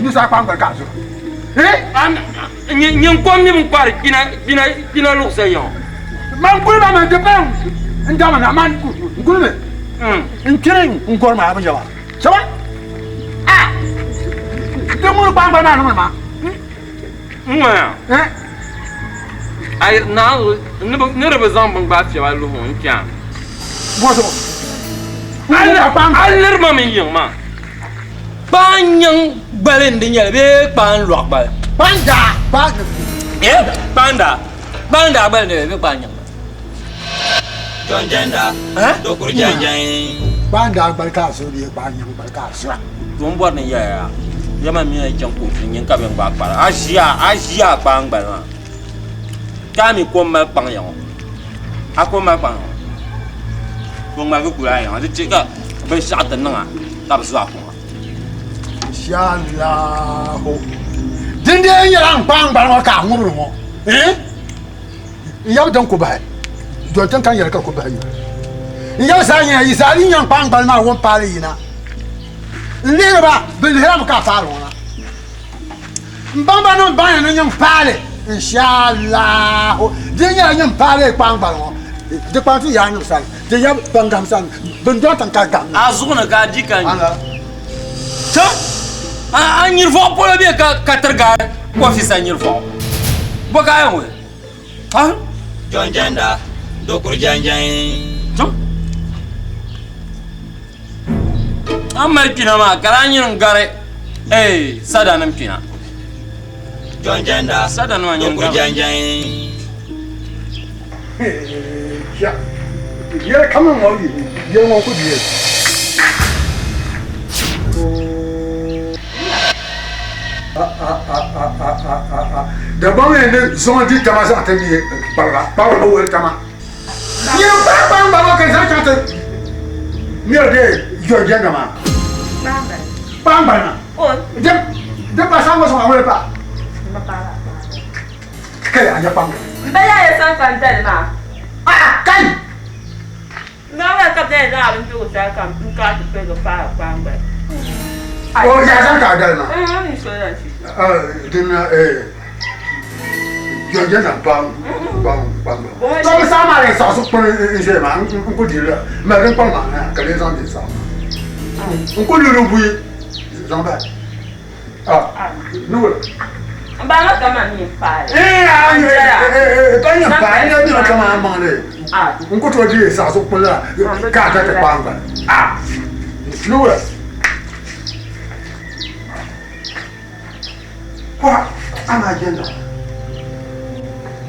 nuzaa kpaŋgbali ka a zuri. Nyin kom mi bin kɔhiri kpina kpina kpina luɣisa yaŋɔ. Man guli ba man di pala n dama na man guli mi n kpiri n gɔri maa bi yaba saba a di ŋuni kpaŋgbali maa niŋdi maa. N ŋɔya ayi naawuni ni di bi zaŋ bin gbaai fiɛba luhi n kpɛm. Bɔzuɣu. A liri ma mini yiŋ maa. Kpaan nyaŋ gbali n di nyɛli bee kpaan lɔɣu gbali? Kpaan daa. Kpaan daa. Kpaan daa gbali n di nyɛli bee kpaan nyaŋ gbali? Kpaan daa gbali ka a zuri bee kpaan nyaŋ gbali ka a zura? To n bɔri ni n yɛli ya, ya man mi chaŋ kootu ni nyini ka bɛn gbaai kpara. A ʒiya, a ʒiya a kpaan gbali maa. Ka a mi ko m-mali kpaŋ ya ŋɔ. A ko m-mali kpaŋ ya ŋɔ. To ŋmaligi kuli a ya ŋɔ. Di chɛ ka binshɛɣu ti niŋ a ka bɛ zo a kuŋa. Inshallahu. Dindee nyɛla n kpaan gbali ŋɔ ka a ŋubiri ŋɔ. Eh? N yab din ku bahi. Doli tin ka yɛli ka ku bahi yuli. N yab zaa nyɛla yi zaa yi nya n kpaan gbali maa wun paali yina. N lihiri ba, bɛ lihirami ka a paali ŋɔ na. N baŋ ba niŋ baŋya ni nyin paali inshallahu di nyɛla nyin paali kpaŋgbali ŋɔ di kpaŋ ti yaa nim sani di ya ban gahim sani bin dɔn tiŋ ka gahim a zuɣu ni ka a di ka nyu ta a nyiri vɔɣu polo bɛ ka ka tiri gaari ɔfisa nyiri vɔɣu bɔ ka a yɛn wuhi ha Jɔnjɛnda dokuru janjan. A mali kpina maa ka daa nyini gari ee sadanim kpina. Jɔnjɛnda Sadanima nyini dokuru gari. janjan. Yɛli kam ŋɔ yɛli ŋɔ ku bie. Dagbaŋ yɛn ni zaŋ di tama zaŋ ti mi kpariba kpariba bi wuhiri tama. Nyini kpaŋ kpaŋ baba ka zaŋ chaŋ ti miri bɛ jɔnjɛnda maa. Kpaŋ gbali maa. Di pa saŋ sɔŋ a wuli pa. Kai a nya kpaŋ gbali. M ba yaa ya saŋ ka n dali maa. Ah kai. M ba maa ka bɛ zaŋ bindirigu sali kam n kaai ti pirigi paai kpaŋ gbali. O yaa zaŋ ka a dali maa. N ni so zaŋ ti. Din jɔnjɛnda kpaŋ kpaŋ kpaŋ to bi saɣa maa yɛn saɣasi kpuni n ʒɛya maa n ku diri la mali din kpaŋ maa ka lee zaŋ di saɣa maa n ku luri buyi zaŋ bahi ni wula N ba maa kama n yɛn paai. Ka yɛn paai n yɛn kama a maŋli n ku tooi di saɣasi kpuni la ka a ka ti kpaŋ gbali ni wula Kwa ana jenda.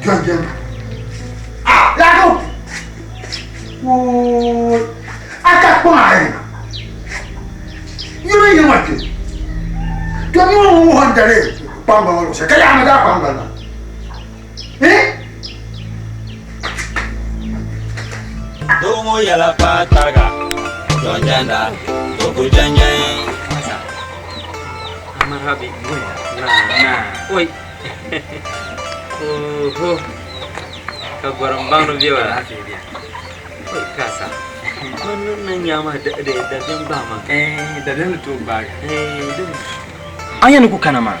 Jɔn jɛn. Ah, yaako. Woo. A ka kpɔn a yi. Yiri yi ma kpe. To mi ŋun wuhi n dali kpaŋgbali ŋɔ luɣushɛli ka yaa mi daa kpaŋgbali maa. Eh? Doo ŋɔ yɛla paai tariga. Jɔnjɛnda dokuru janjan. Marhabi na na oi oho ka gɔrim baŋdi bɛ wala oi kasa man na nyama da da dabiɛm gbaai ma eh dabiɛm ni tooi gbaagi eh din an yɛn ni ku kana maa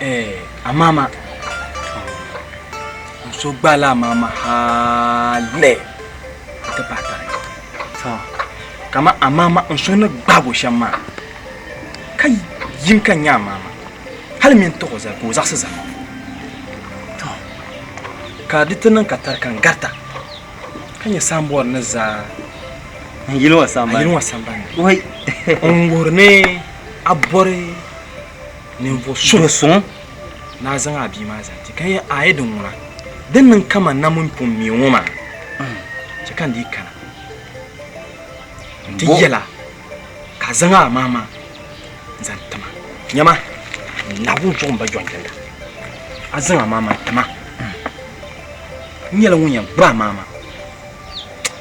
eh a maama n so gbaala a maama hali n ti paai tariga kaman a maama n so ni gbaagi o shɛm maa ka yim ka nya a maama hali mini tɔg o zali ka o zaɣisi zani. Tɔ! Ka di ti niŋ ka tari ka n garita Ka nyɛ sanbood ni zaa n yili ŋɔ sambani. A yili ŋɔ sambani. Wai. N wuhiri ni a bɔri ninvuɣ suŋ. Do suŋ. Ni a zaŋ a bia maa zaŋ ti ka yɛli a yi di ŋuna din niŋ kaman na mini pun mi ŋɔ maa chɛ ka n dii kana nti yɛl a ka a zaŋ a maama n-zaŋ ti ma. Nyama, Naawuni zuɣu m-ba Jɔn Jɛnda, a zaŋ a maama n-ti ma. N nyɛla ŋun yɛn gbubi a maama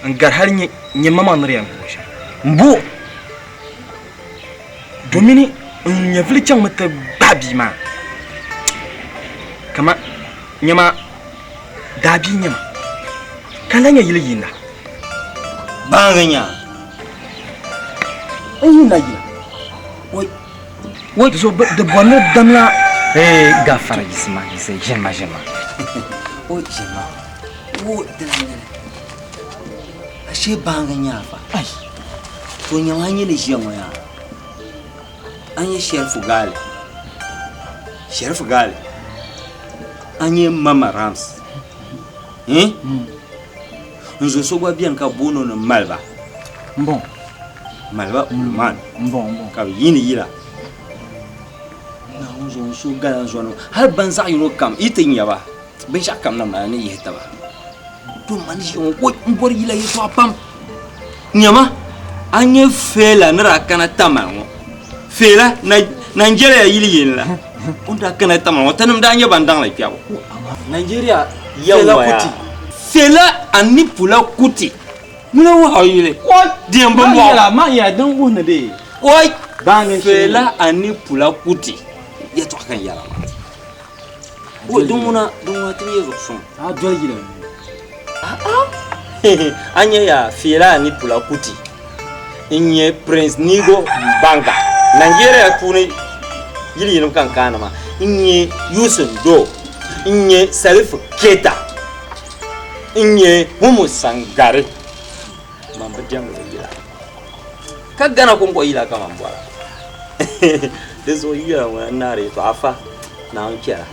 n-gari hal nyɛ maŋmaŋ ni di yɛn gbubi o shɛm. M-bo! Domini n nyɛvili chaŋmi ti gbahi bia maa kaman nyama daabia nyama ka n lahi nyɛ yili yiinda. Baŋ nya. N yiinda yila. Wai. Wai. Di zuɣu di bɔri ni damla. Hey, gafara yisima yisa ʒinima ʒinima. O ʒinima. Wo dina nyɛli. Ashe baŋ nya fa. Ai. To nyama a nyɛ ni ʒiya ŋɔ yaa. A nyɛ Sherifu Gaali. Sherifu Gaali. A nyɛ Mama Rams. Eh? N zo so gba beni ka booni o ni Maliba. Mbɔŋ. Maliba Ulman. Mbɔŋ mbɔŋ. Ka bɛ yiini yila. Naawuni zo n so gala n zɔni hali ban zaɣ yino kam yi ti nya ba binshɛɣu kam na mali ni yihi taba. To mani ʒiya ŋɔ woi n bɔri yila yɛltɔɣa pam. Nyama a nyɛ Fela ni daa kana Tamale ŋɔ. Fela Nigeria yili yini la o ni daa kana Tamale ŋɔ tinim daa nyɛ ban daŋli kpɛbu. Nigeria Fela Kuti. Fela Anikulapo Kuti ŋuna wuhi o yuli di yɛn bin bɔɣu. Man yɛla din wuhi ni di Oi Fela Anikulapo Kuti yɛltɔɣa ka n yɛra maa. Oi din ŋuna din ŋuna ti bi yɛ zuɣu suŋ. A doli yila. A nyɛ ya Fela Anikulapo Kuti n-nyɛ Prince Nigo Mbanga Nigeria puuni yili yini ka n kaani maa n-nyɛ Youssou N'Dour n-nyɛ Salif Keita n-nyɛ Humu Sangare man bi diɛmdi bi yila ka Ghana kɔŋko yila ka man bɔra di zuɣu yila ŋɔ n naari yɛtɔɣa fa Naawuni chɛra.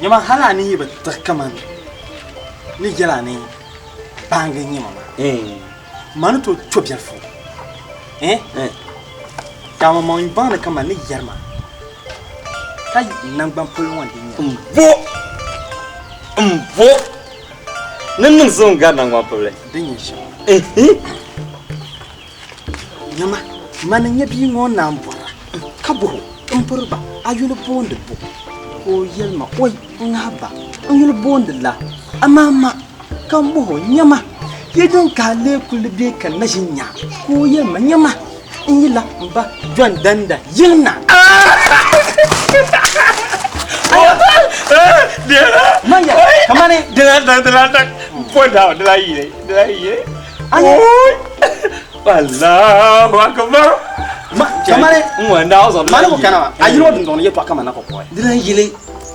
Nyama hali a ni yi bi tiɣi kaman ni yɛl a ni baŋgi n-nyɛ ma maa, ma ni tooi to biɛlifu ka amaŋmaŋ baŋ ni kaman ni yɛri ma ka naŋgban polo ŋɔ n-di nya. M-bo! M-bo! Ni niŋ zuŋ gari naŋgban pibili. Di nyɛ shɛm. Nyama, mani n-nyɛ bia ŋɔ naan bɔra, ka bɔh o, M piri ba, a yuli boondi bo? Ka o yɛli ma, Oi, n ŋahi ba, n yuli boondi la amaa ma. Ka m bɔh o, Nyama, yi din ka a lee kuli be ka na ʒi nya? Ka o yɛli ma, Nyama, n yila m ba Jɔn Danda yiŋ na. Kamani. Allahu akbar. Kamani n daa zɔri mani ko kana a yili o dundɔŋ ni yɛltɔɣa kama na ko kɔɛ. Di lan yili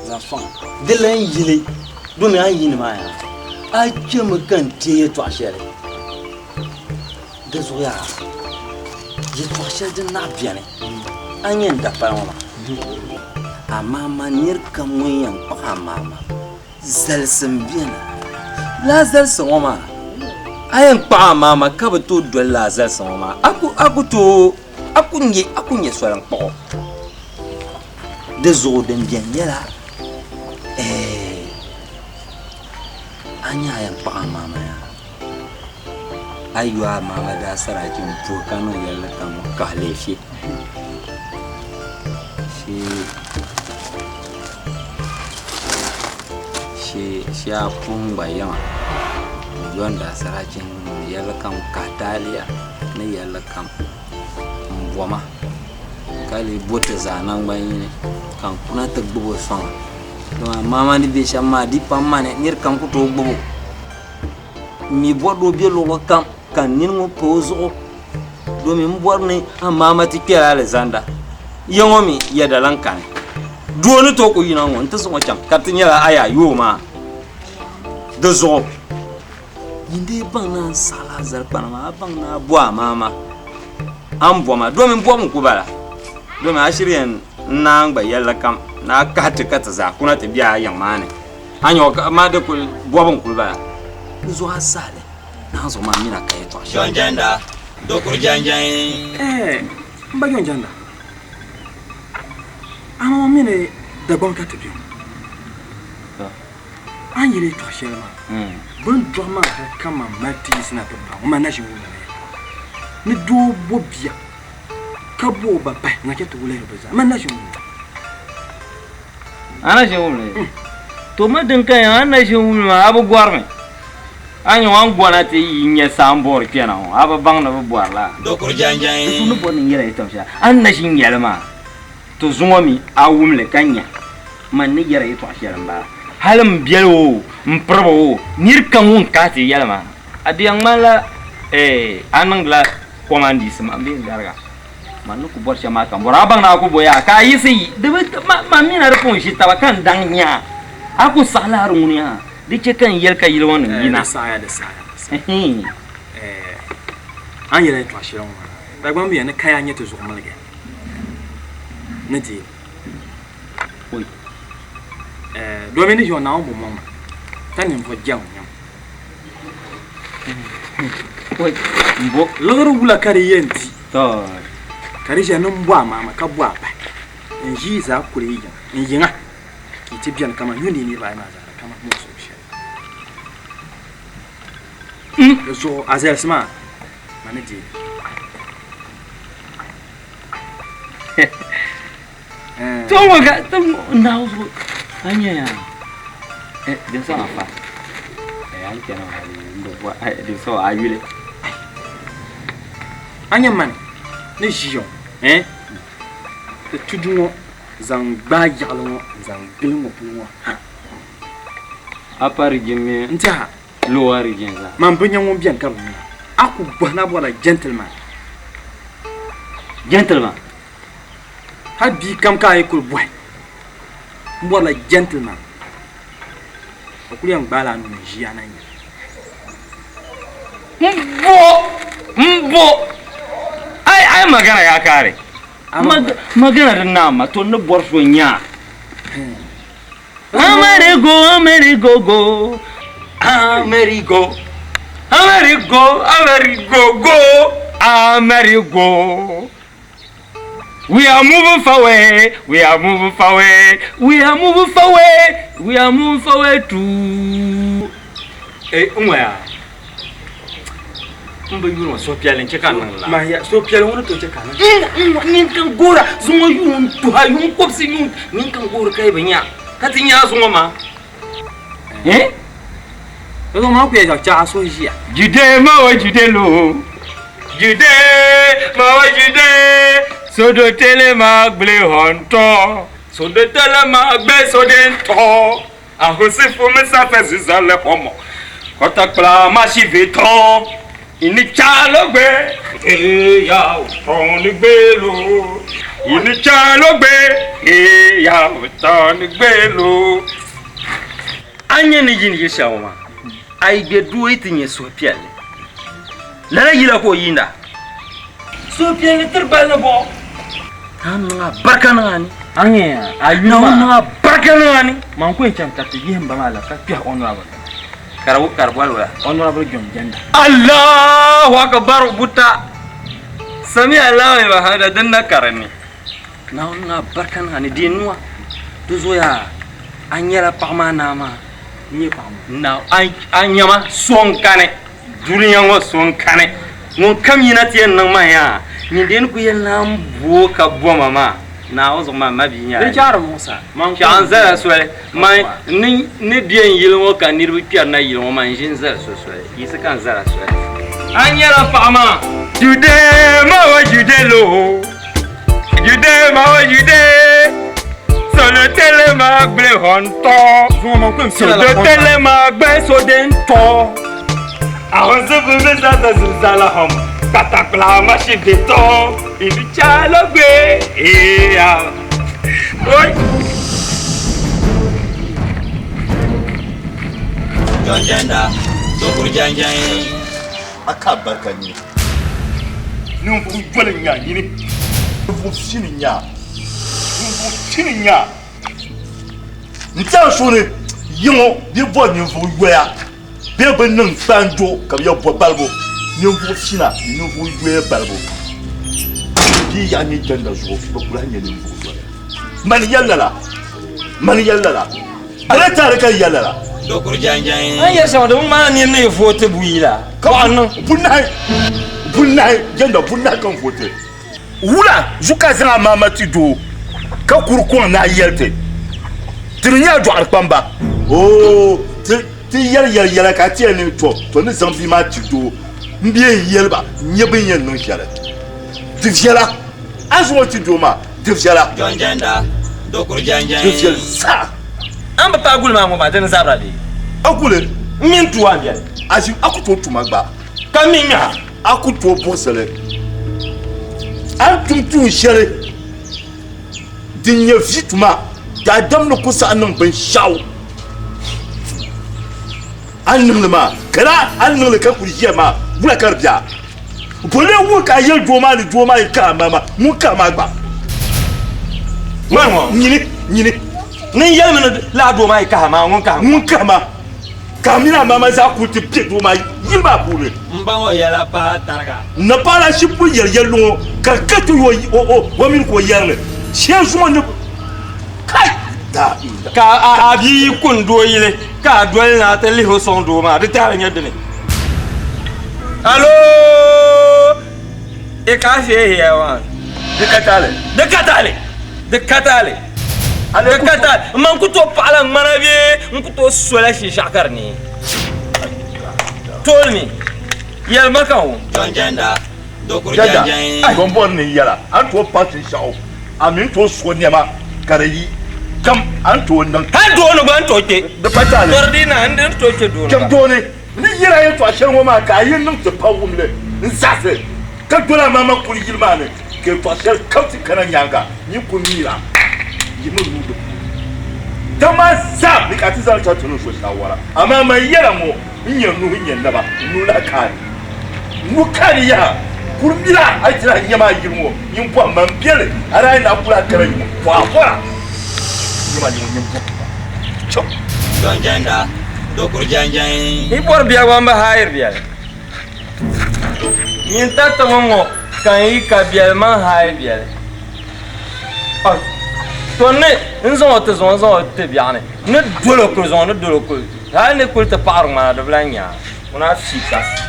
zaŋ sɔŋ. Di lan yili domi a yi ni maa yaa a chɛmi ka n teei yɛltɔɣa shɛli di zuɣu yaa yɛltɔɣa shɛli din naɣ beni a nyɛ n dapali ŋɔ maa amaa man nir kam ŋun yɛn kpuɣi amaama Zalisi m-beni. Lala zalisi ŋɔ maa, a yɛn kpaɣi a maama ka bi tooi doli lala zalisi ŋɔ maa, a ku tooi, a ku nya, a ku nya soli n-kpuɣi o. Di zuɣu din beni nyɛla, ɛɛh, a nya a yɛn kpaɣi a maama yaa, a yi yo a maama daasarachi m-puhi ka niŋ yɛlli kam kahi leefi. Shee a puhim gba yiŋa n-yo n daasarachi ni yɛlli kam kahi taaliya ni yɛlli kam m-boma ka lee bo ti zaa naŋgbanyini ka n kuna ti gbubi o sɔŋ a. Dama amaama ni be shɛm maa di pam ma ni nir kam ku tooi gbubi o. M mi bɔri ni o be luɣili kam ka n nini ŋɔ pa o zuɣu. Domin m bɔri ni amaama ti kpɛla alizanda. Ya ŋɔ mi yɛda lan kani. Doo ni tooi ku yina ŋɔ nti zaŋ o chaŋ ka di ti nyɛla a yaa yooi maa di zuɣu. Nyin dee baŋ ni a ni saɣila a zalikpana maa, a baŋ ni a bo amaama a ni bo ma domin bɔbu n-ku bala. Domin a shiri yɛn naai gba yɛlli kam ni a kahi ti ka ti zaa kuna ti be a yiŋ maa ni. A nya o ka amaa di kuli bɔbu n-kuli bala. Di zuɣu a saɣi li. Naa zuɣu maa mini a ka yɛtɔɣa shɛli. John Janda, Dokuru Janjan. Ɛɛ, m ba John Janda, a ma mini Dagbaŋ ka ti be ŋɔ. A ni yɛli yɛtɔɣa shɛli maa, bɛ ni dɔɣi ma hali ka man mali ti yiɣisi na ti baŋ o, man na ʒi n-wum lala yɛtɔɣa. Ni doo bo bia ka bo o ba pahi ŋa chɛ ti wulahiri bɛ zaa, man na ʒi n-wum li. A na ʒi n-wum li? To ma din ka yɛn a ni na ʒi n-wum li maa, a bi gɔrimi. A ni ŋɔ gɔna ti yi nya saanboori kpɛna ŋɔ, a bi baŋ ni bɛ bɔri la. Dokuru janjan. Di ni bɔri ni n yɛli a yɛtɔɣ shɛli, a ni na ʒi n-nya li maa, to zuŋɔ mi a wum li ka nya man ni yɛri yɛtɔɣ shɛli m-bala. Hal m biɛli o, m piriba o, nir kam ŋun kana ti yɛli ma, a di yɛn ŋmanila a niŋdila kɔmandiisi ma bee n-gariga. Man ni ku bɔri shɛm maa ka m bɔra. A baŋ ni a ku bo yaa ka a yiɣisi yi, di bi, man mi na di pun ʒi taba ka n daŋ nya a. A ku saɣi la a di ŋuni yaa. Di chɛ ka n yɛli ka yili ŋɔ nim yina. Di saɣiya, di saɣiya, di saɣiya. A ni yɛli yɛtɔɣ shɛli ŋɔ maa, Dagbaŋ biya ni kaya n-nyɛ ti zuɣu miligi ni deei. Oi! Domi ni ʒiɔ Naawuni bi mɔŋ ma, ka ninvuɣ jɛŋ nyam. Oi! M-bo. Liɣiri wula ka di yɛn di? Tɔ! Ka di ʒiya ni m-bo a maama ka bo a pahi. N ʒii zaa kuli yi yiŋa, n yiŋa ka yi ti beni kaman yuuni niriba ayi maa zaa. Kaman muɣisigu shɛli. Di zuɣu a zalisi maa, ma ni deei li. To ŋɔ ka to Naawuni zuɣu a nya yaa din sɔŋ afa a ni chana maa din sɔŋ a yuli. A nya mani ni ʒiya ŋɔ ti tudu ŋɔ zaŋ gbaai yaɣili ŋɔ n-zaŋ gili ŋɔ polo ŋɔ ha. Upper region mini N tɛha. Lower region zaa. Man bi nya ŋun beni ka bi mi a. A ku bɔhi ni a bɔrila gentleman. Gentleman? Hal bia kam ka a yi kuli bɔhi m bɔrila gentleman, o kuli yɛn gbaala a nuu ni n-ʒi a na nya. M bo! M bo! Ai, ai magana ya kare. Magana din naam ma to n ni bɔri so nya. Amerigo, Amerigo go. Amerigo, Amerigo, Amerigo go. Amerigo. We are moving forward, we are moving forward, we are moving forward, we are moving forward to. Eh, n waya. N bi yuri ŋɔ suhupiɛlli n-chɛ ka n niŋ la. Mahiya, suhupiɛlli ŋɔ ni tooi chɛ ka a niŋ. Nyin ka goora zuŋɔ yuun tuha yuun kɔbisi yuun nyin ka goori ka yi bi nya ka ti nya zuŋɔ maa. Eh? Zuŋɔ maa ku yɛn zaŋ chaɣ a suhu ʒiya. Jude ma wa jude lo Jude ma wa jude sodo tele ma gble hɔntɔ sodo tele ma gbe sode ntɔ. Ahosifo me sa fe ziza le xɔmɔ kɔtakpla masive tɔ ini tsa lo gbe eya tɔ ni gbe lo ini tsa lo gbe eya tɔ ni gbe lo. A nya ni yini yili shɛli ŋɔ maa, a yi gbe doo yi ti nya suhupiɛlli. Lala yila ka o yiinda. Suhupiɛlli tiri gbali ni bɔɣu. A niŋ a barika niŋ a ni. A nya a yuli maa. Naawuni niŋ a barika niŋ a ni. Man ku yɛn chaŋ ka ti yihi m ba maa labi ka kpɛhi Honourable. Ka di ka di boli wula? Honourable John Jenda. Allahu akbar buta. Sami Allahu liman hamida din na ka di ni. Naawuni niŋ a barika niŋ a ni di nua. Di zoya a nyɛla paɣa maa naa maa. N nyɛ paɣa maa. Na a nyama so n-kani. Dunia ŋɔ so n-kani. Ŋun kam yina ti yɛn niŋ ma yaa, nyin dee ni ku yɛn lan booi ka boma maa, Naawuni zuɣu maa, mabia nyɛla Di chaɣiri Musa, man Kpiɛɣu n-zala soli, man ni ni be n yili ŋɔ ka niriba kpɛri na yili ŋɔ, man ʒi n-zali so soli, yiɣisi ka n zala soli. A nyɛla paɣa maa. Jude ma wa jude lo, jude ma wa jude, solo tele ma gble hɔntɔ, solo tele ma gbe soden tɔ. Ahɔnzibu mi zaza zilzala hɔm, kpatakpla ma shi betɔ, ibi chalo gbe, eya. Oi. John Jenda, Dokuru Janjan. A ka barika nyini. Ninvuɣ yoli n-nyɛ a nyini. Ninvuɣ fini n-nyɛ a. Ninvuɣ fini n-nyɛ a. N tɛhi so ni yi ŋɔ bɛ bɔri ninvuɣ yoya. Bee bɛ niŋ kpaanjo ka bɛ yɛn bo balibu, ninvuɣ fina ni ninvuɣ yoya balibu. Bɛ yi yaɣi nyɛ jɛnda zuɣu, bɛ ku lahi nyɛ ninvuɣ yoya. Mani yɛli lala, mani yɛli lala, a lee taali ka yi yɛli lala. A ni yɛli shɛm di bi maani nir ni yi vooti buyi la, ka bɔɣu niŋ. Bunahi, bunahi, jɛnda bunahi ka n vooti. Wula zuɣu ka a zaŋ a maama ti doo ka kuri kɔŋ ni a yɛli ti, Ti di nyɛ a dɔɣiri kpamba? Oo, ti ti yɛli yɛli yɛla ka a ti yɛli ni, Tɔ, tɔ ni zaŋ bia maa ti doo m-bee n-yɛli ba n-nyɛ bɛ ni yɛn niŋ shɛli. Di viɛla, a zaŋ o ti doo maa, di viɛla. Di viɛli zaa. A ni bi paai guli maa ŋɔ maa, di ni zabira bee? A guli? M mini tuwa m-beni. A ʒi, a ku tooi tuma gba. Ka m mi ŋmɛha. A ku tooi buɣisi li. A ni tum tuun shɛli din nyɛ vi tuma, daadam ni ku saɣi niŋ binshɛɣu. A ni niŋ li maa, ka daa a ni niŋ li ka kuli ʒiya maa, wula ka di be a? Bɔ lee wuhi ka a yɛli doo maa ni doo maa yi kahi ma maa, ŋun kahi maa gba? Ŋmani ŋɔ. Nyini, nyini. Ni n yɛlimi ni lala doo maa yi kahi ma, ŋun kahi ma. Ŋun kahi ma. Ka a mini a maama zaa kuli ti be doo maa yili maa puuni. M ba ŋɔ yɛla paai tariga. Napaɣila shiri pun yɛli yɛlli ŋɔ ka di ka ti o o mini ka o yɛri li shee zuŋɔ ni kai daa n. Ka a bia yi kuni doo yili ka a doli na ti lihi o sɔŋ doo maa, di tahili nyɛ dini? Alo! E ka fee here one. Di ka taali. Di ka taali. Di ka taali. Di ka taali. M ma n ku tooi paɣila ŋmana bee n ku tooi sola shinshɛɣu ka di neei. Tooli mi. Yɛlima ka wum. Jaja, ban bɔri ni yɛla, a ni tooi paɣi shinshɛɣu, a mi ni tooi so nɛma ka di yi kam a ni tooi niŋ. Hali dooni gba n tooi kpe. Di pa taali. Bɔri di na n ni tooi kpe dooni gba. Kpɛm dooni. N ni yɛl a yɛtɔɣ shɛli ŋɔ maa ka a yi niŋ ti pa wum li n-zaɣisi, ka dol a maŋmaŋ kuli yili maa ni, ka yɛtɔɣ shɛli kam ti kana nyaaŋa, nyin ku mira yihimi nuu di puuni. Dama zaa ni ka ti zaŋ chaŋ ti niŋ so shaawara, amaa man yɛla ŋɔ n-nyɛ n nuhi n-nyɛ n naba, n nuu lahi kaani. N nuu kaani yaha, kuri mira a yi ti lahi nya ma a yili ŋɔ, nyin bɔhim ma m beli, a daa yi naɣ kuli a kana yi ŋɔ, bɔh a bɔra. N nyɛ ma yi ŋɔ, nyin bɔhim ma. Cham. Yi bɔri bia gba m-bi haayiri biɛli. Nyin tariti ŋɔ ŋɔ ka n yi ka biɛli man haai biɛli. To ni n zaŋ o ti zaŋ o zaŋ o ti biɛɣuni ni dol o kuli zaŋ o ni dol o kuli hali ni kuli ti paɣiri ŋmana di bi lahi nya a ŋuna a fi kasi.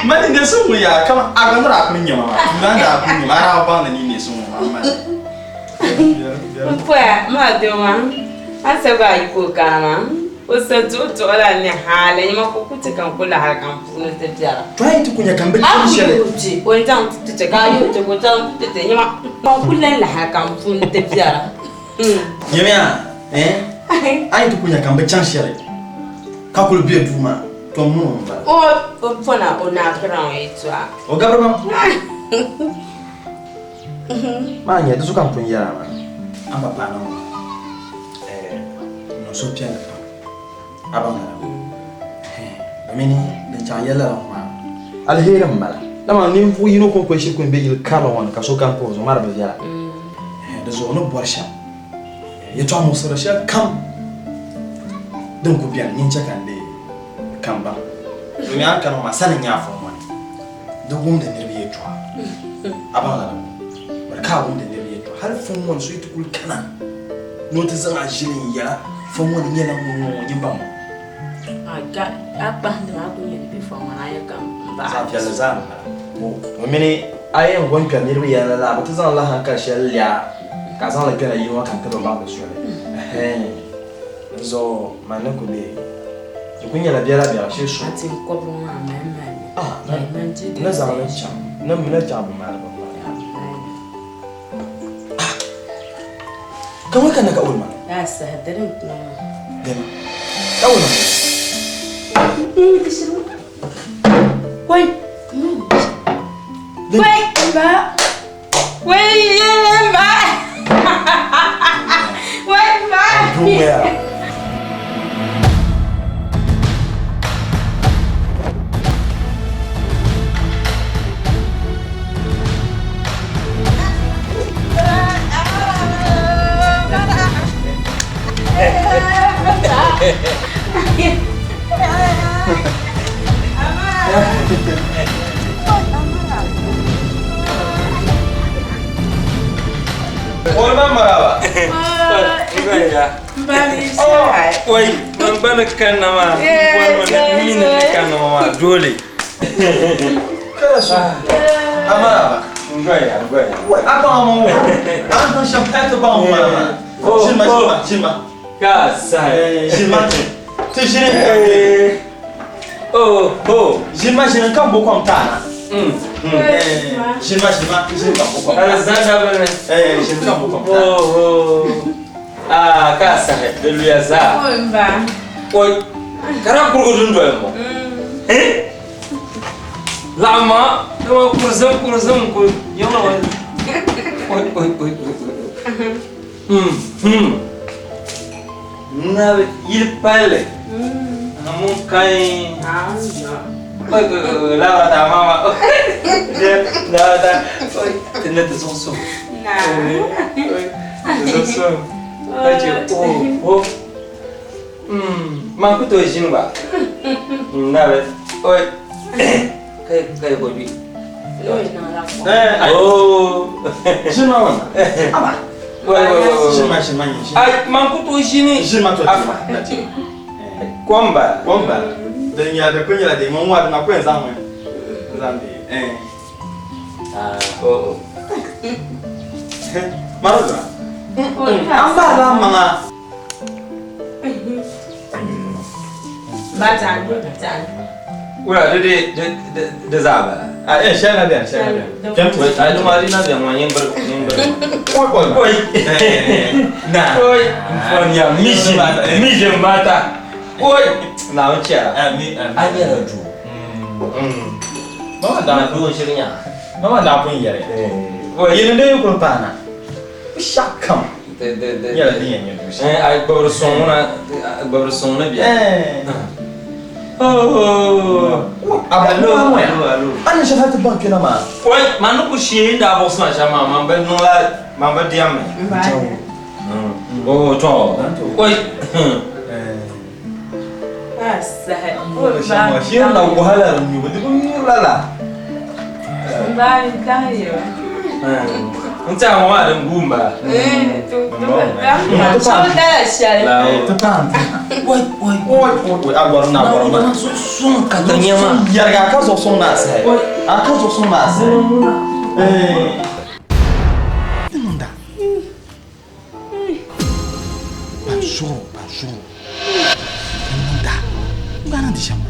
Mani ne sun ŋun yaa kama a gba nira a kuli nyɛma maa tuulan daa kuli nyɛma a daa baŋ ni ni ne sun ŋun maa mani. N poya maa doma a sa gba a yi ka o kana maa o sa duɣu duɣu la ni haali nyɛma ka o ku ti ka n ku lahiri ka n puuni ti biɛla. To a yi ti ku nya ka n bi chani shɛli. A ku yi o ni zaŋ ti ti ka a yi o ti ka o zaŋ ti ti nyɛma ka n ku lahi lahiri ka n puuni ti biɛla. Nyamiya eh a yi ti ku nya ka n bi chani shɛli ka kuli be duu maa to n mini o m-bala. O o pona o naakira o yɛltɔɣa. O gabiri ma. Maa nyɛ di zuɣu ka n pun yɛra maa a ma paɣa ŋɔ niŋ suhupiɛlli pam a baŋ lala domini din chaŋ yɛli lala ŋɔ maa aliheri m bala dama ninvuɣ yino kɔŋko shiri ku be yili karili ŋɔ ni ka sokam pa o zuɣu maa di bi viɛla di zuɣu ni bɔri shɛm yɛtɔɣ muɣisiri shɛli kam din ku beni nyin chɛ ka n dee ka m baŋ domi a ni kana ŋɔ maa sani n-nyɛ a fɔŋ ŋɔ ni Di wumdi niriba yɛltɔɣa. A baŋ lala ŋɔ? Bari ka a wumdi niriba yɛltɔɣa. Hali fɔŋ ŋɔ ni so yi ti kuli kana ni o ti zaŋ a ʒili n-yɛla fɔŋ ŋɔ ni nyɛla ŋɔ ŋɔ ŋɔ nyin baŋ ŋɔ. A kpahindi maa kuli nyɛ ni bɛ fɔŋ ŋɔ ni a yɛn ka m baɣa. Zaɣ piɛlli zaa m-bala. O mini a yɛn go n-kpɛri niriba yɛla la, bɛ ti zaŋ la hankali shɛli lɛa ka a zaŋ li kpɛna yili ŋɔ ka n ti bi baŋ di soli. Ɛhɛn. Di zuɣu man ni ku deei. Di ku nyɛla biɛla biɛla shee so. A ti kɔbu maa mali mali. Ah, n ni zaŋ li chaŋ. N ni chaŋ bi maali bin maa. Ah, ka ŋɔ ka na ka ol maa. Yaa saha dini n kuma maa. Dini. Ka wula. Wai. Wai ba. Wai ba. Wai ba. Duya. Olma maraba. Wai, man bani kanna ma. Wai man ni kanna ma dole. Kada su. Amaraba. Ngoya, ngoya. Wai, a ba mu. An kan shan ta ba mu ma. Shima shima shima. Ka sai. Shima. Ti shine. Oh, oh. Shima shine kan boko ta na. Shima shima shine kan boko. Alexander bane. Eh, shine kan boko ta. Oh, oh. Ah, ka sai. De luya za. Oi ba. Oi. Kara kurgudun doyen mo. Eh? Lama, dama kurzum kurzum ku yawa wani. Oi oi oi oi. Na yil pale. Amun kai. Oi oi oi la ta mama. La ta. Oi, tinna ta so so. Na. Oi. So so. Kace oh oh. Ma ku to jin ba. Na be. Oi. Kai kai gobi. Eh, oh. Shima wannan. Aba. Wai wai wai. Shima shima yin shi. Ai man ku to jini. Shima to. Afa. Kwamba. Kwamba. Dan ya da kunya da mun wa na ko yanzu mu. Zan bi. Eh. Ah, oh. Maruza. An ba la manga. Ba ta ta. Wala de de de de zaba. Ah, eh, shan na biyan, shan na biyan. Jam tu. Ai lumari na biyan wa yin bar yin bar. Koi koi. Koi. Na. Koi. Mfanya mijin mijin mata. Koi. Na wuce. Ami ami. Ami da ju. Mama da duwan shirnya. Mama da kun yare. Wai Yin da yukun fana. Shakam. De de de. Yara din yan dushi. Eh, ai babar songuna babar songuna biya. Eh. Oh. Alo, alo, alo. An shi hatu ban kina ma. Wai, manu ku shi da bo suna sha ma man ba nula man ba diam me. Oh, to. Wai. Ba sai. Ba shi na wahala ni ba duk lala. Ba ta yo. N ta ŋɔ maa din guumba. Eh, to to ba. So da share. To tan. Wai wai wai wai a gwar na gwar na. Sun ka ta nyama. Yarga ka zo sun na sai. A ka zo sun na sai. Eh. Nunda. Ban shuru, ban shuru. Nunda. Ngana di shamba.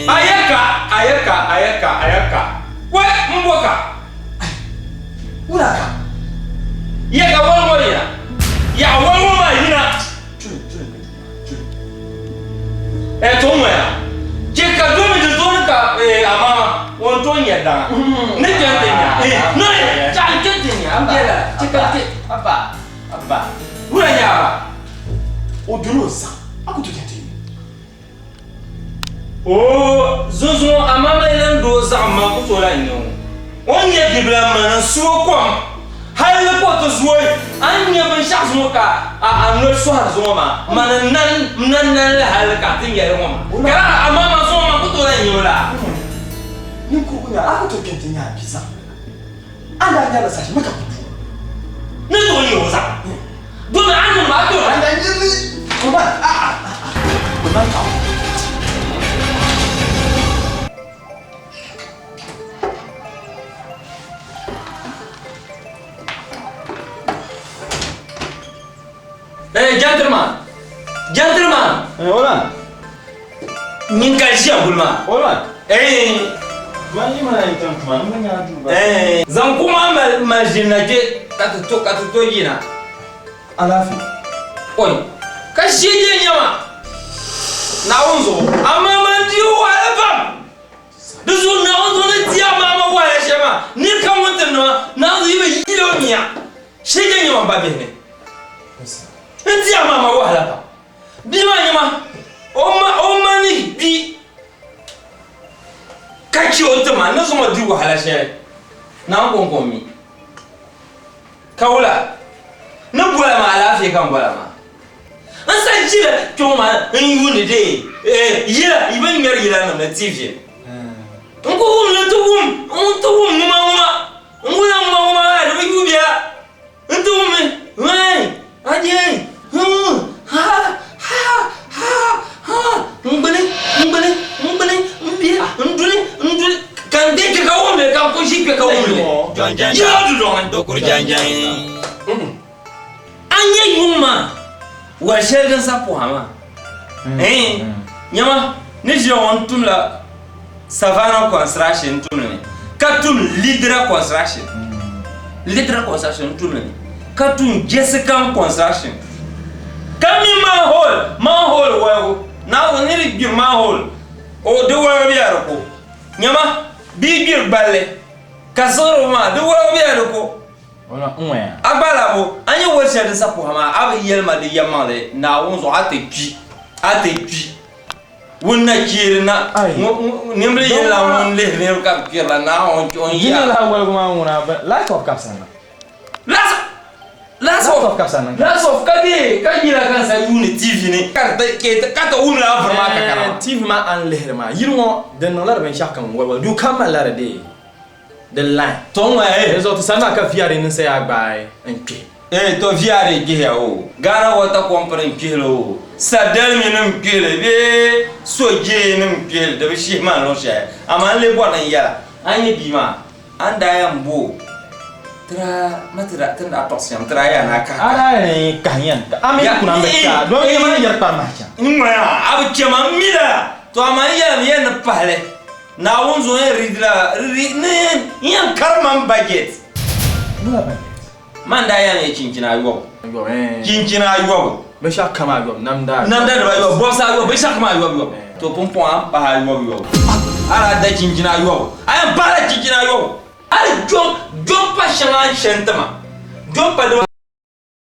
Ayaka, ayaka, ayaka, ayaka. Wai, mboka. Wulaka. Yaka wani wani ya. Ya wani ma yina. Eh to mo ya. Ke ka do mi to ka eh amama won to nya da. Ne je te nya. Eh, no ne, cha ke te nya. Am je la. Ke ka te. Abba, abba. Wura nya ba. O duro sa. Akutu te. Oh, zozo amama ilan do zama ku to la nyo. On nya bibla mana suwo kom. Hal ko to zuwo an nya ban sha zuwo ka a a no so har zuwo ma. Mana nan nan nan la hal ka tin ya ro ma. Kara amama so ma ku to la nyo la. Ni nya a ku tooi kpe nti nya a bia zaŋ li la. A ni daa nyarila saha shɛli, ma ka ku tuui. Ni tooi nyɛ o zaŋ. Domi a niŋ maa tooi. A ni daa nyari li, o ma, a a a a, o ma ka o. Hey, gentleman! Gentleman! Eh, hola. Nyin ka ʒiya guli maa. Hola. Eh. Man yi mana yi tam tuma, n nya duu ba. Eh, zaŋ kuɣu maa mali mali ʒini na kpe ka ti to ka ti to yina. Alaafee. Oi, ka ʒi je nyama. Naawuni zuɣu. Amaa man di o wahala pam. Di zuɣu Naawuni zuɣu ni di amaa ma wahala shɛli maa, nir kam ŋun ti niŋ a, Naawuni zuɣu yi bi yil o mia. Shee je nyama ba bihi ni. N di amaa ma wahala pam. Bia maa nyama o ma o ma ni kpi ka chɛ o ti ma n ni zaŋ o di wahala shɛli Naawuni kɔŋko m-mi. Ka wula? Ni bɔla maa alaafee ka n bɔla maa. N sa ʒila kpɛŋɔ maa n yuundi dee yila yi bɛ ŋmɛri yilanima ni TV ni. N ku wum ni ti wum n ti wum ŋuma ŋuma n wula ŋuma ŋuma maa di bi yuui biɛla n ti wum hɛi aje huu ha ha ha ha n gbuni n gbuni n gbuni n bi n duli n duli ka n kpe ka wum li ka n ku ʒi kpe ka wum li yila dundɔŋ ni. A nya yuŋ maa wal shɛli din sa pɔha maa nyama ni ʒiya ŋɔ n tumla Savannah Construction n tumli mi ka tum Lidra Construction Lidra Construction n tumli mi ka tum Jessican Construction ka mi manhole manhole waligu Naawuni ni di gbiri manhole o di waligu bela di ko nyama bɛ gbiri gballi ka siɣiri maa di waligu bela di ko. A gba labu, a nya wali shɛli din sa puha maa, a bi yɛli ma di yɛlimaŋli Naawuni zuɣu, a ti kpi, a ti kpi. Ŋun na kpiiri na, nimbili yini la ŋun lihiri niriba ka bɛ kpirila Naawuni o n ya. Last of, last of ka dee ka yila ka n sa yuuni TV ni ka di ka ti wum lala vuri maa kakana maa. TV maa a ni lihiri maa, yili ŋɔ din niŋla di binshɛɣu kam waliwali duu kam malila di dee. Di line. To ŋɔ eh. Di zuɣu ti sani maa ka VRA niŋ yaa gbaai n kpihi. Eh to VRA kpihiya o. Ghana Water Company n kpihili o. Sadalmi nim kpihili bee Sojee nim kpihili di bi shihi ma n luɣ shɛli. Amaa n lee bɔri ni n yɛla a ni nyɛ bia maa a ni daa yɛn bo o ti daa ma ti daa ti ni daa tɔɣisi shɛm ti daa yaa ni a kahi A daa yɛn kahi yɛn a mi kuna n bi chɛ a domi nyɛ ma ni yɛri kpari mahi chaŋ. N ŋɔya a bi chɛ ma n mi lala to amaa n yɛlimi yɛn ni pahili. Naawuni zuɣu yɛn ridila ni yɛn kari man budget. Wula budget? Man daa yɛn nyɛ chinchina ayɔbu. Chinchina ayɔbu. Binshɛɣu kam ayɔbu, namda ayɔbu. Namda diba ayɔbu, bɔbsi ayɔbu, binshɛɣu kam ayɔbu yɔbu. To pumpɔŋɔ a ni pahi ayɔbu yɔbu. A daa da chinchina ayɔbu, a yɛn pahila chinchina ayɔbu. Hali jompa shɛŋa n shɛn ti ma, jompa diba.